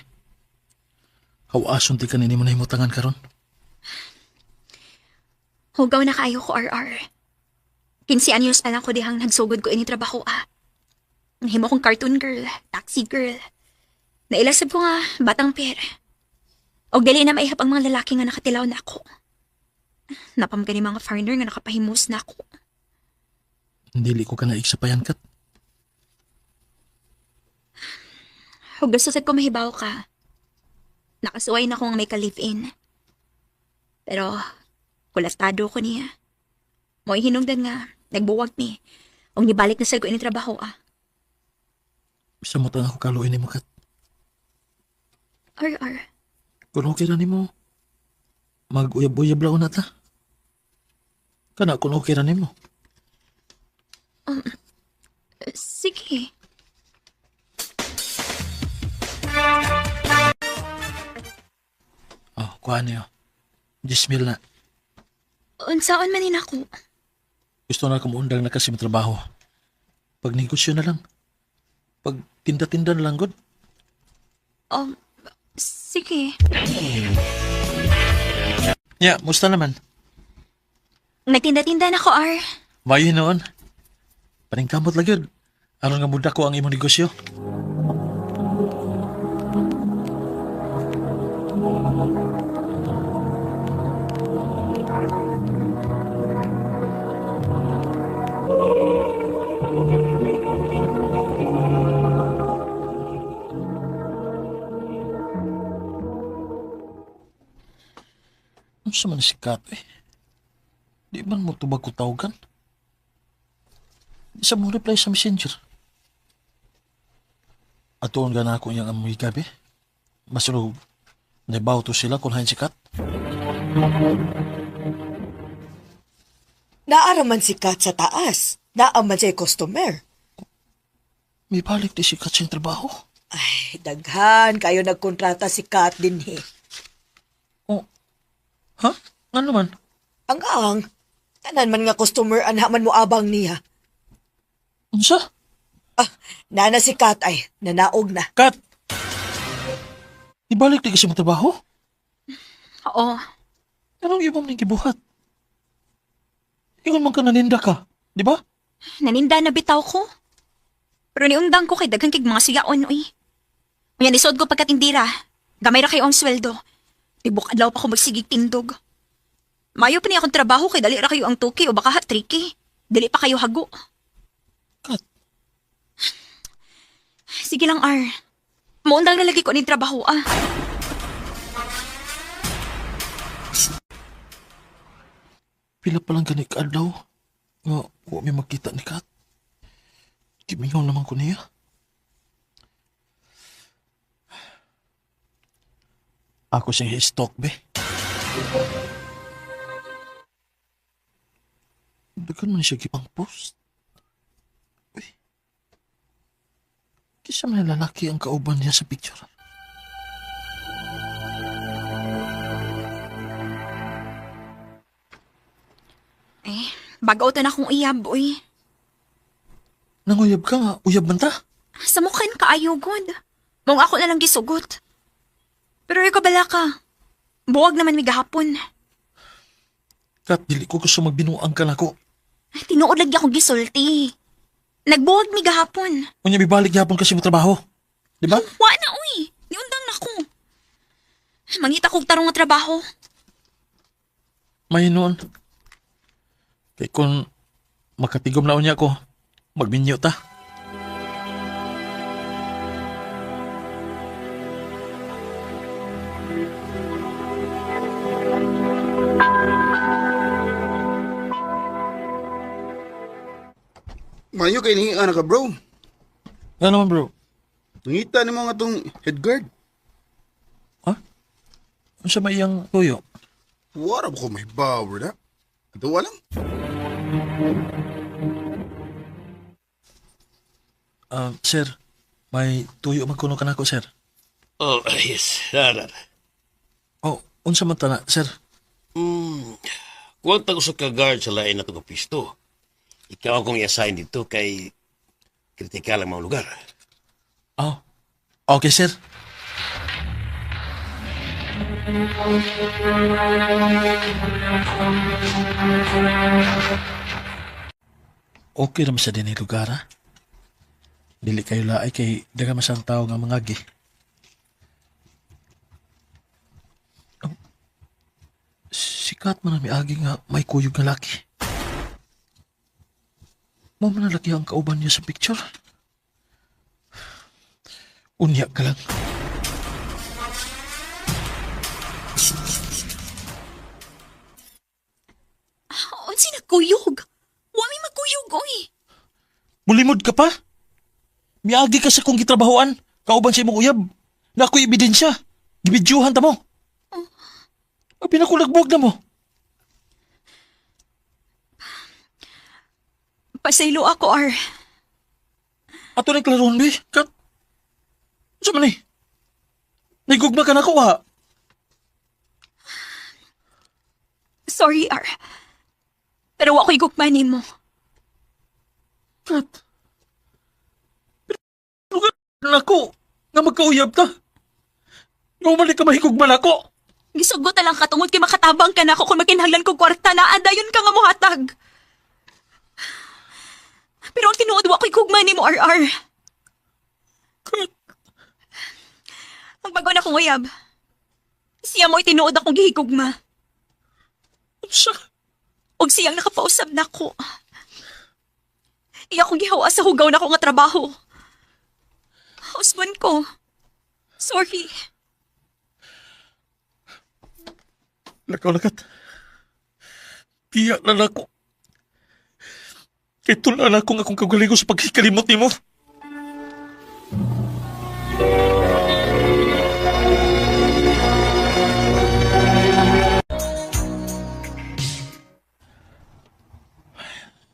Hawason ti kanini mo na himutangan karon. Hugaw na kaayo ko, RR. 15 anyos pa lang ko dihang nagsugod ko ini trabaho ah. Nahimo kong cartoon girl, taxi girl. Nailasab ko nga, batang per. Og dili na maihap ang mga lalaki nga nakatilaw na ako. Napam gani mga foreigner nga nakapahimus na ako. Dili ko ka naig sa payankat. Ug gusto sad ko mahibaw ka. Nakasuway na kong may ka-live-in. Pero, kulatado ko niya. Mo'y hinungdan nga, nagbuwag ni. Ug nibalik na sad ko ini trabaho ah. Sa mutang ako kaluoy nimo kat. RR. Kung okay ra nimo, mag-uyab-uyab lang na ta. Kana kung okay ra nimo. Sige. Oh, kuha niyo. 10,000 na. Unsaon man ni nako. Gusto na kumuundang na kasi matrabaho. Pag negosyo na lang. Pag tinda-tinda na lang, good. Sige. Ya, musta naman? Nagtinda-tinda na ko, R. Mayo noon. Paningkamot lang yun. Aron nga muda ko ang imong negosyo. Ano sa man si Kat eh? Di man mo tubag ko tawagan. Di sa mo reply sa messenger. Atuon ka na ako niyang amoy gabi. Masulog, nabaw to sila kung hain si Kat. Naaraman si Kat sa taas. Naaman siya customer. May balik di si Kat sa trabaho. Ay, daghan kayo nagkontrata si Kat din he. Oh, ha? Ano man? Ang ang, tanan man nga customer anha man mo abang niya. Unsa? Ah, nana si Kat ay, nanaog na. Kat! Ibalik di kasi mo trabaho? Oo. Anong ibang ning gibuhat? Ingon man ka naninda ka, di ba? Naninda na bitaw ko. Pero niundang ko kay daghan kig mga sigaon, uy. Unya nisod ko pagkat indira. Gamay ra kayo ang sweldo. Tibok adlaw pa ko magsigig tindog. Mayo pa ni akong trabaho kay dali ra kayo ang tuki o baka ha tricky. Dili pa kayo hago. Kat, Sige lang, R. Muundang na lagi ko ni trabaho, ah. Pila pa lang gani kaadlaw nga wa mi magkita ni Kat. Gimingaw naman ko niya. Ako siyang i-stalk, be. Dagan man siya gipang post. Uy. Kisa may lalaki ang kauban niya sa picture. Eh, bag-o ta na akong iyab, uy. Nanguyab ka nga, uyab man ta. Sa mukhan ka ayugod. Mong ako na lang gisugot. Pero ikaw bala ka. Buwag naman mi gahapon. Kat, dili ko gusto magbinuang ka nako. Ay, tinuod lagi akong gisulti. Nagbuwag mi gahapon. Unya, bibalik gyapon kasi mo trabaho. Di ba? Wa na, uy. Niundang na ko. Mangita kog tarong nga trabaho. May noon. Kay kung makatigom na unya ko, magminyo ta. Mayo kay ni anak ka bro. Nga naman bro. Nangita nimo nga tong head guard. Ha? Unsa may iyang tuyo? Wala ko may power na. Ato lang. Ah, sir, may tuyo man kuno kanako, sir. Oh, yes. Narar. Oh, unsa man tana, sir? Hmm. Kuwanta ko sa ka-guard sa lain na itong pisto. Ikaw akong i-assign dito kay kritikal ang mga lugar. Oh. Okay, sir. Okay naman sa dinhi lugar, ha? Dili kayo laay kay daga masang tao nga mangagi. Oh, sikat man ang miagi nga may kuyog nga laki. Mao man ang laki ang kauban niya sa picture. Unya ka lang. Unsi nagkuyog? Wa mi magkuyog, uy. Mulimod ka pa? Miagi ka sa kong gitrabahoan. Kauban sa imong uyab. Na ako'y ebidensya. Gibidyuhan ta mo. Ay, pinakulagbuwag na mo. Pasaylo ako, R. Ato na klaroon, be. Kat. Unsa man eh? Naigugma ka na ko, ha? Sorry, R. Pero wa ko'y gugma nimo. Kat. Pero na ko. Nga magkauyab ta. Nga umalik ka mahigugma na ko. Gisugot na lang ka tungod kay makatabang ka nako kung makinahanglan kog kwarta na adayon ka nga mohatag. Pero ang tinuod wa ko'y gugma nimo, RR. Kat. Ang bago na kong uyab. Siya mo'y tinuod akong gihigugma. Unsa? Og siyang nakapausab nako. Iya akong gihawa sa hugaw nako nga trabaho. Usman ko. Sorry. Lakaw lakat. Piya na nako. Kay tula na akong akong kagalingon sa pagkikalimot nimo.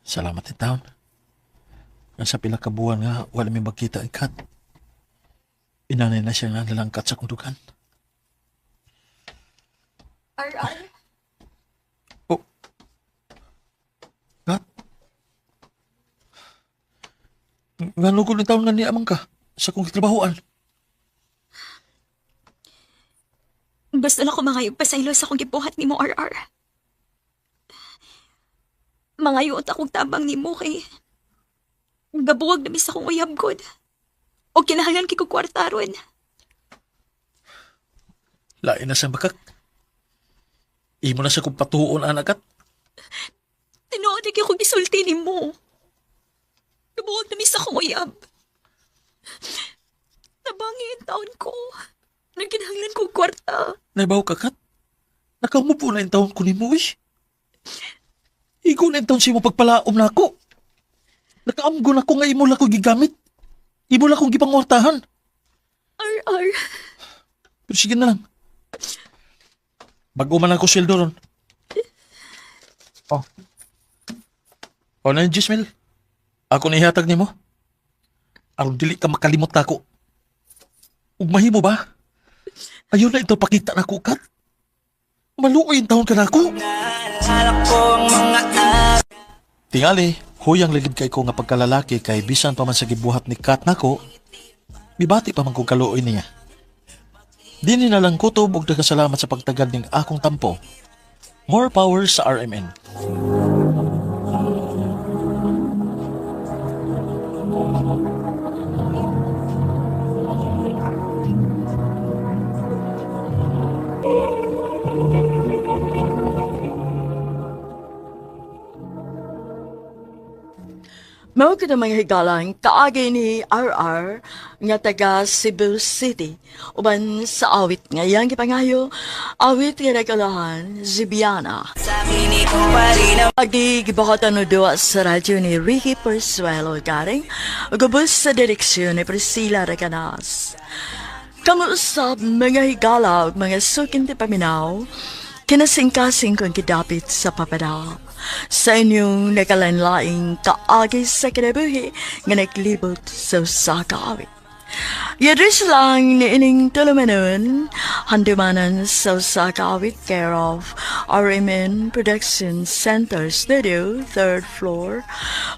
Salamat in town. Sa pila ka buwan nga wala may magkita ang Kat. Inanay na siya nga nalangkat sa kong dugan. RR. Oh. Kat? Nga nugol ni taon nga niya man ka sa kong trabahoan. Gusto lang ko mangayog pasaylo sa akong gibuhat nimo, RR. Mangayot akong tabang nimo kay gabuwag na mis akong uyab god. O kinahanglan kay ko kwarta ron. Lain na sa bakak. Imo na sa kong patuon, anak kat. Tinuod na akong gisulti nimo. Gabuwag na mis akong uyab. Nabangi ang taon ko. Nagkinahanglan ko kwarta. Naibaw ka, Kat. Nakamupo na yung taon ko nimo, eh. Igo na taon sa imo pagpalaom na ako. Nakaamgo na ko nga imo lang ko gigamit. Imo lang kong gipangwartahan. RR. Pero sige na lang. Bago man ako sweldo ron. Oh. O na yung Jismil. Ako na ihatag nimo. Aron dili ka makalimot nako. Ug mahimo ba? Ayaw na ito pakita na ko, Kat. Maluoy ang taon ka na ako. Tingali, huyang ligid kay ko nga pagkalalaki kay bisan pa man sa gibuhat ni Kat nako, mibati pa man kong kaluoy niya. Dini na lang kutob og nagkasalamat sa pagtagad ning akong tampo. More power sa RMN. Mao gud ang mga higalang kaagi ni RR nga taga Cebu City uban sa awit nga iyang gipangayo, awit nga nagkalahan Zibiana. Agi gibahatan no duwa sa radyo ni Ricky Persuelo Garing, gubos sa direksyon ni Priscilla Recanas. Kamuusap mga higala ug mga suking ti paminaw, kinasingkasing kong gidapit sa papadal. Sa inyong nakalanlaing kaagi sa kinabuhi nga naglibot sa usa ka awit. Yadris lang ni ining tulumanon, handumanan sa usa ka awit care of RMN Production Center Studio, 3rd floor,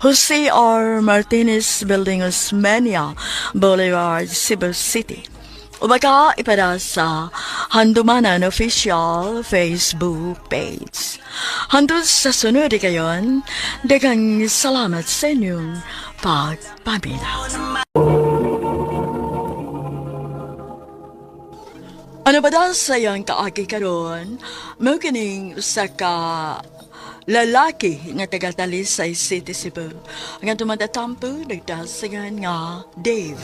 Jose R. Martinez Building, Osmeña Boulevard, Cebu City. O baka ipada sa Handumanan Official Facebook page. Hantod sa sunod kayon, daghang salamat sa inyong pagpaminaw. Ano ba daw sa iyang kaagi karon? Mao kining usa ka lalaki nga taga Talisay City, Cebu. Nga tumatatampo nagdasingan nga Dave.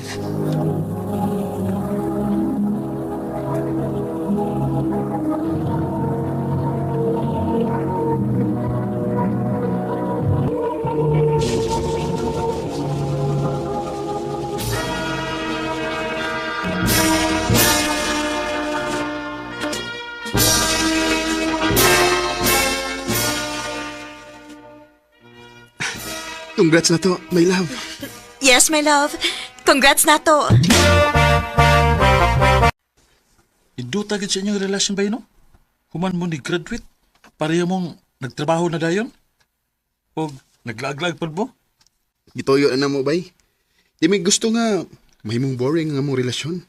Congrats na to, my love. Yes, my love. Congrats na to. Induta gid sa inyong relasyon ba yun, no? Human mo ni graduate, pareho mong nagtrabaho na dayon? O naglaaglag pa mo? Gituyo na mo, bay. Di may gusto nga, mahimong boring nga mong relasyon.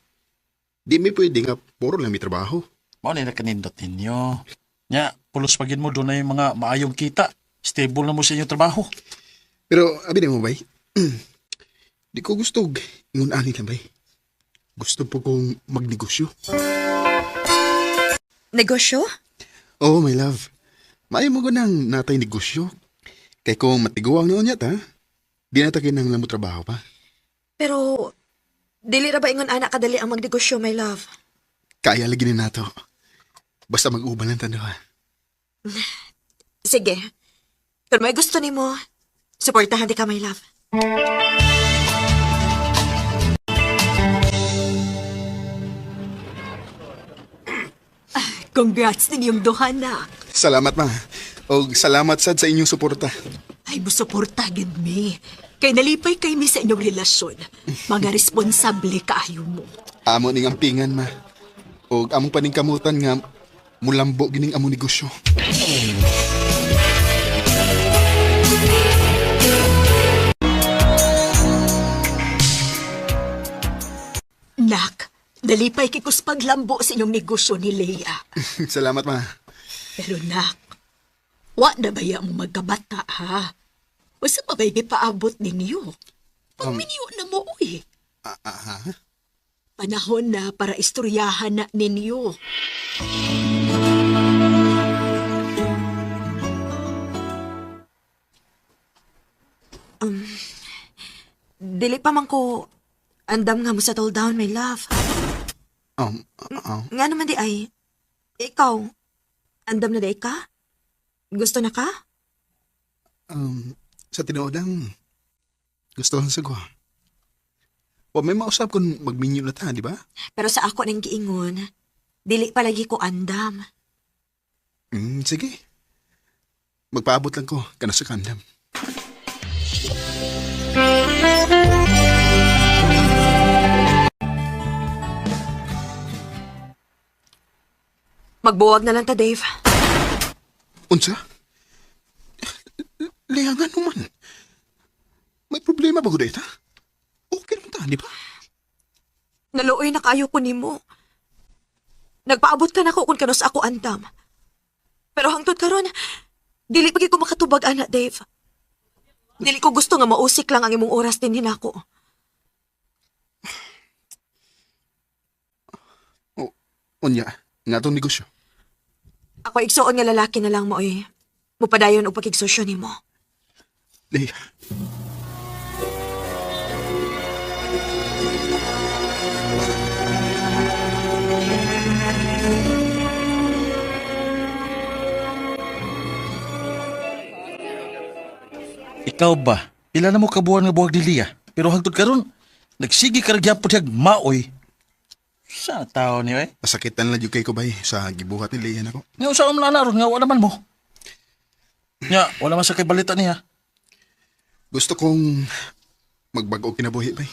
Di may pwede nga, puro lang may trabaho. Mao na nakanindot ninyo. Nya, pulos pagin mo doon na yung mga maayong kita. Stable na mo sa inyong trabaho. Pero, abi na mo, bay. Di ko gusto, og ingon ani lang, bay. Gusto po kong magnegosyo. Negosyo? Oh, my love. Maayo mo ko nang natay negosyo. Kay kung matiguang noon yata, di na ta kinahanglan mo trabaho pa. Pero, dili ra ba ingon anak kadali ang magnegosyo, my love? Kaya lagi ni nato. Basta mag-uban lang tando ha. Sige. Kung may gusto nimo, suportahan di ka, my love. Congrats ninyong duha na. Salamat, ma. Og salamat sad sa inyong suporta. Ay, musuporta gid mi. Kay nalipay kay mi sa inyong relasyon. Mga responsable kaayo mo. Amo ning ampingan, ma. Og among paningkamutan nga mulambo gining among negosyo. Nak, nalipay kay kus paglambo sa inyong negosyo ni Leia. Salamat, ma. Pero nak, wa na baya mo magkabata ha? Usa pa ba'y gipaabot ninyo? Pagminyo na mo, uy. Ah, ah, ha? Panahon na para istoryahan na ninyo. Dili pa man ko andam nga mo settle down, my love. Nga naman di ay, ikaw, andam na di ka? Gusto na ka? Sa tinuod lang, gusto lang sa ko. Wa may mausap kung magminyo na ta, di ba? Pero sa ako nang giingon, dili palagi ko andam. Sige. Magpaabot lang ko kana sa kandam. Magbuwag na lang ta, Dave. Unsa? Lea, nga naman. May problema ba ko dito? Okay naman ta, di ba? Naluoy na kaayo ko nimo. Nagpaabot ka nako kung kanus ako andam. Pero hangtod karon, dili pa gyud ko makatubag ana, Dave. Dili ko gusto nga mausik lang ang imong oras din hinako. O, unya, nga tong negosyo. Ako igsuon nga lalaki na lang mo oy. Mupadayon og pakigsosyo nimo. Lea. Ikaw ba? Pila na mo kabuan nga buwag ni Lia? Pero hangtod karon, nagsige ka ra gyapon siyag maoy. Sa tao niyo eh. Masakitan lang yung kay ko bay sa gibuhat ni Lea nako. Nga usa man na ron nga wala man mo. Nya, wala man sa kay balita niya. Gusto kong magbago og kinabuhi bay.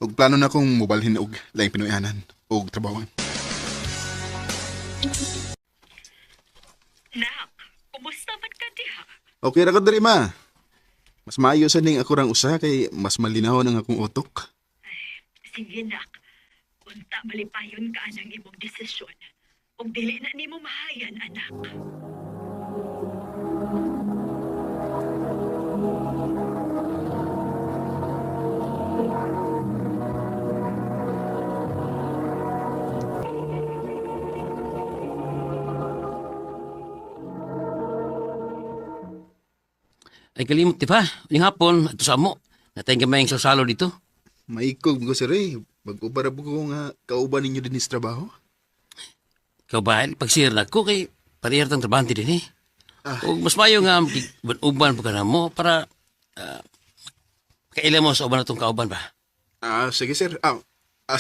Og plano na kong mobalhin og laing Pinoyanan og trabahoan. Nak, kumusta man ka diha? Okay ra ko diri ma. Mas maayo sa ning ako rang usa kay mas malinaw ang akong utok. Sige nak, unta malipayon ka anang imong desisyon. Ug dili na nimo mahayan anak. Ay kalimot di ba? Uling hapon, ato sa amo. Natay gamay ang sasalo dito. Maikog ko sir eh. Mag-upa ra po ko nga kauban ninyo din sa trabaho. Ikaw ba, pagsir na ko kay parehar tang trabahante din eh. O mas mayo nga uban pa ka na mo para kaila mo sa uban na tong kauban ba? Ah, sige sir.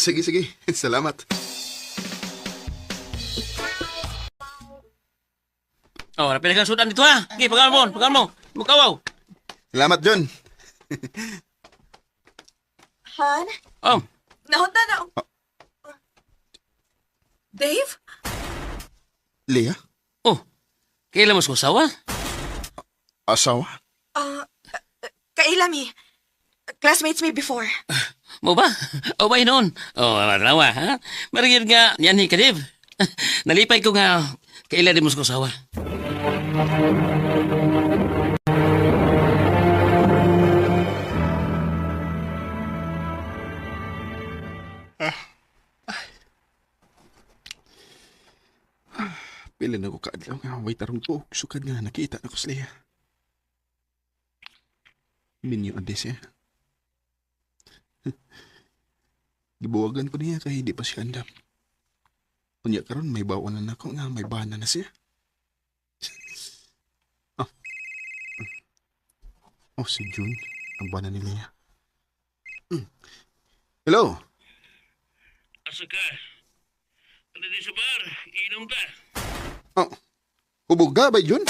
Sige sige. Salamat. Oh, napila kang sudan dito ha. Okay, pagal mo, pagal mo. Mukawaw. Salamat John. Han? Oh, Nahunta na. Dave? Lea, oh. Kaila mo sa usawa? asawa? Ah, kaila mi. Classmates me before. Mo ba? O ba noon? Oh, rawa ha? Marigid nga, yan ni Kadib. Nalipay ko nga, kaila din mo sa usawa. Pila na ko kaadlaw nga way tarong tuog sukad nga nakita na ko si Lea. Minyo ande siya. Gibuwagan ko niya kay di pa siya andam. Unya karon may bawon na nako nga may bana na siya. Oh. Oh, si June. Ang bana ni Lea. Mm. Hello? Asa ka? Ano din sa bar? Inom ka? Oh, hubog ka ba, June?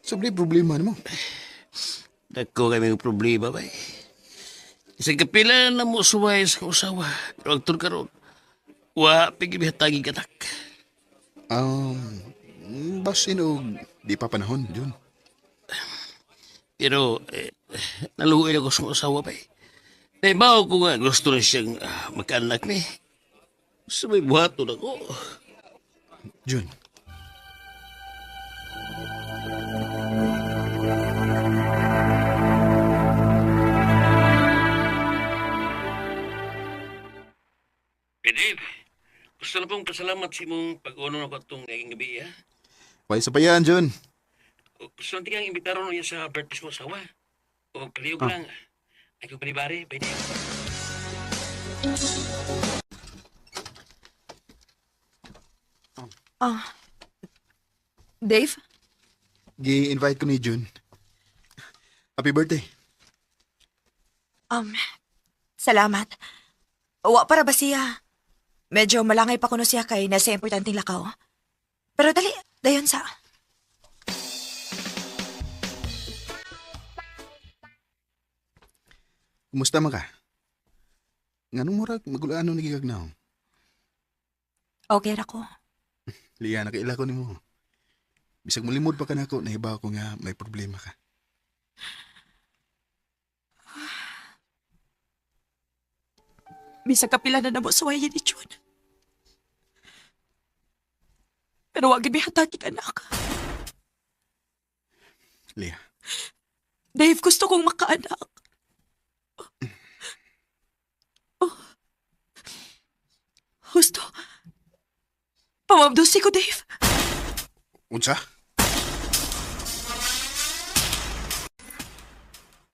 Sobre problema nimo. Dako kami ng problema ba eh. Isang kapila na mo suway sa usawa. Pero ang karon, wa pigibihatagi katak. Basin og di pa panahon, June. Pero naluoy ako sa usawa ba eh. Naibaw ko nga gusto na siyang magkaanak ni. Sa may buhaton ako. June. Eh, Dave, gusto na pong pasalamat sa imong pag-uno na ko itong ngayong gabi, ha? Way sa pa yan, June. O, gusto natin kang imbitaron niya sa birthday mo asawa. O paliyog lang. Ay kung panibari, pwede. Ah. Dave? Gi-invite ko ni June. Happy birthday. Salamat. Wa para ba siya? Medyo malangay pa kuno siya kay nasa importanteng lakaw. Pero dali, dayon sa. Kumusta man ka? Nganong murag magulaan no nagigagnaw? Okay ra ko. Liya, nakaila ko nimo. Bisag mulimod pa ka nako, nahibaw ko nga may problema ka. Bisag kapila na namo suwayin ni June. Pero wag gid hatagig anak. Liya, Dave, gusto kong makaanak. Oh. Gusto. Pamabdusi ko, Dave. Unsa?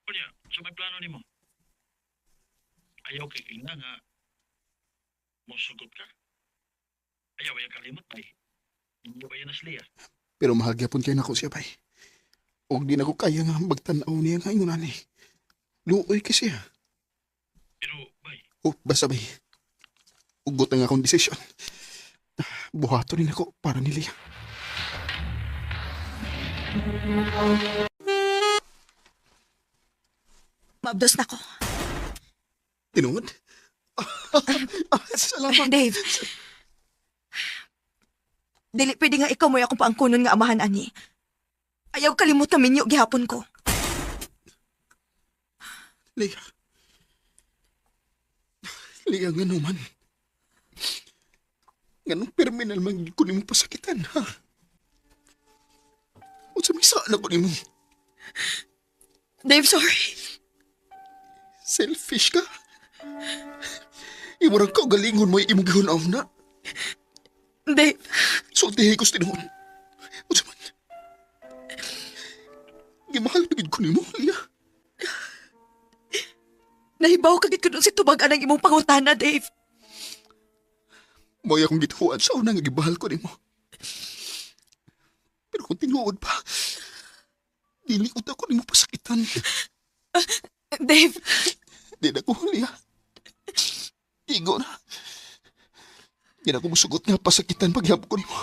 Unya, sa may plano nimo? Ayaw kay ina nga mosugot ka. Ayaw ay kalimot ay. Hindi ba yan asliya? Pero mahal gyapon kay nako siya bay. Og di na ko kaya nga magtan-aw niya nga ingon ani. Luoy kay siya. Pero bay, O basta bay. Ugot ang akong desisyon. Buhaton ni nako para ni Liya. Maabdos na ko. Tinuod? Salamat. Dave. Dili pwede nga ikaw mo akong paangkunon nga amahan ani. Ayaw kalimot na minyo gihapon ko. Liya. Liya, nga naman. Nganong terminal man ko nimo pasakitan, ha? Unsa may saan ako nimo? Dave, sorry. Selfish ka? Imurang kaugalingon mo imong gihunaw na. Dave, Sultihi ko sa tinuod. Unsa man? Gimahal na gid ko nimo, Liya. nahibaw ka gid ko si tubag anang imong pangutana, Dave. Mo'y akong gituan sa una nga gibahal ko nimo. Pero kung tinuod pa, dili ko ako nimo pasakitan. Dave, Di na ko, Liya. Igo na. Di na ko musugot nga pasakitan paghihap ko nimo.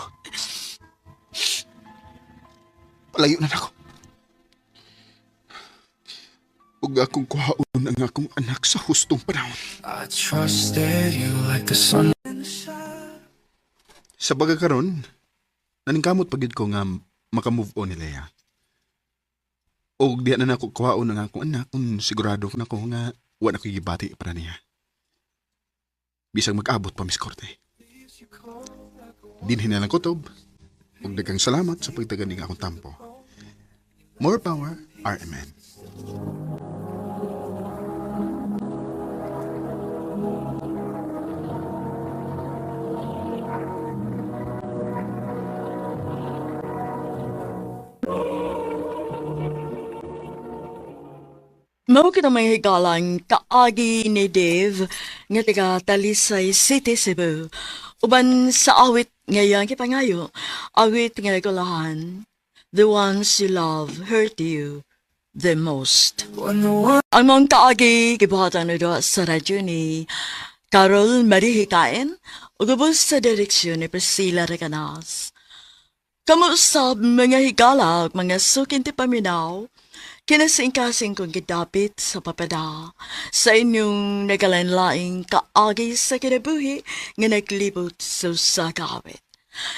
Palayo na nako. Ug akong kuhaon ang akong anak sa hustong panahon. I trusted you like the sun. Sa baga karon, naningkamot pagid ko nga makamove on ni Lea. Og diha na nako kuhaon ang akong anak kung sigurado ko nako nga wa na ko gibati para niya. Bisag mag-abot pa mis korte. Dinhi na lang kutob. Ug daghang salamat sa pagtagan ning akong tampo. More power, RMN. Mao kita may higalang kaagi ni Dave nga taga Talisay City, Cebu. Uban sa awit ngayang kipangayo, awit nga nagulahan, The ones you love hurt you the most. Ang mong kaagi gibuhatan na doon sa radyo ni Carol Marie Hikain ug ubos sa direksyon ni Priscilla Recanas. Kamusab mga higala ug mga sukin ti paminaw, kinasingkasing kong gidapit sa papada sa inyong nagalain-laing kaagi sa kinabuhi nga naglibot sa usa ka awit.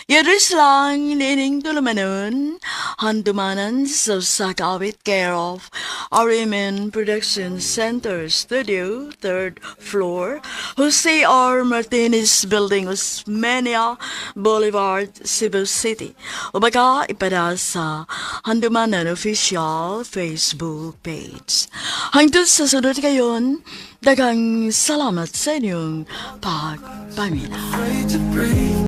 Yaris lang nining tulumanon, handumanan sa usa ka awit care of RMN Production Center Studio, third floor, Jose R. Martinez Building, Osmeña Boulevard, Cebu City. O baka ipada sa Handumanan Official Facebook page. Hangtod sa sunod kayon, daghang salamat sa inyong pagpamina. Afraid to breathe.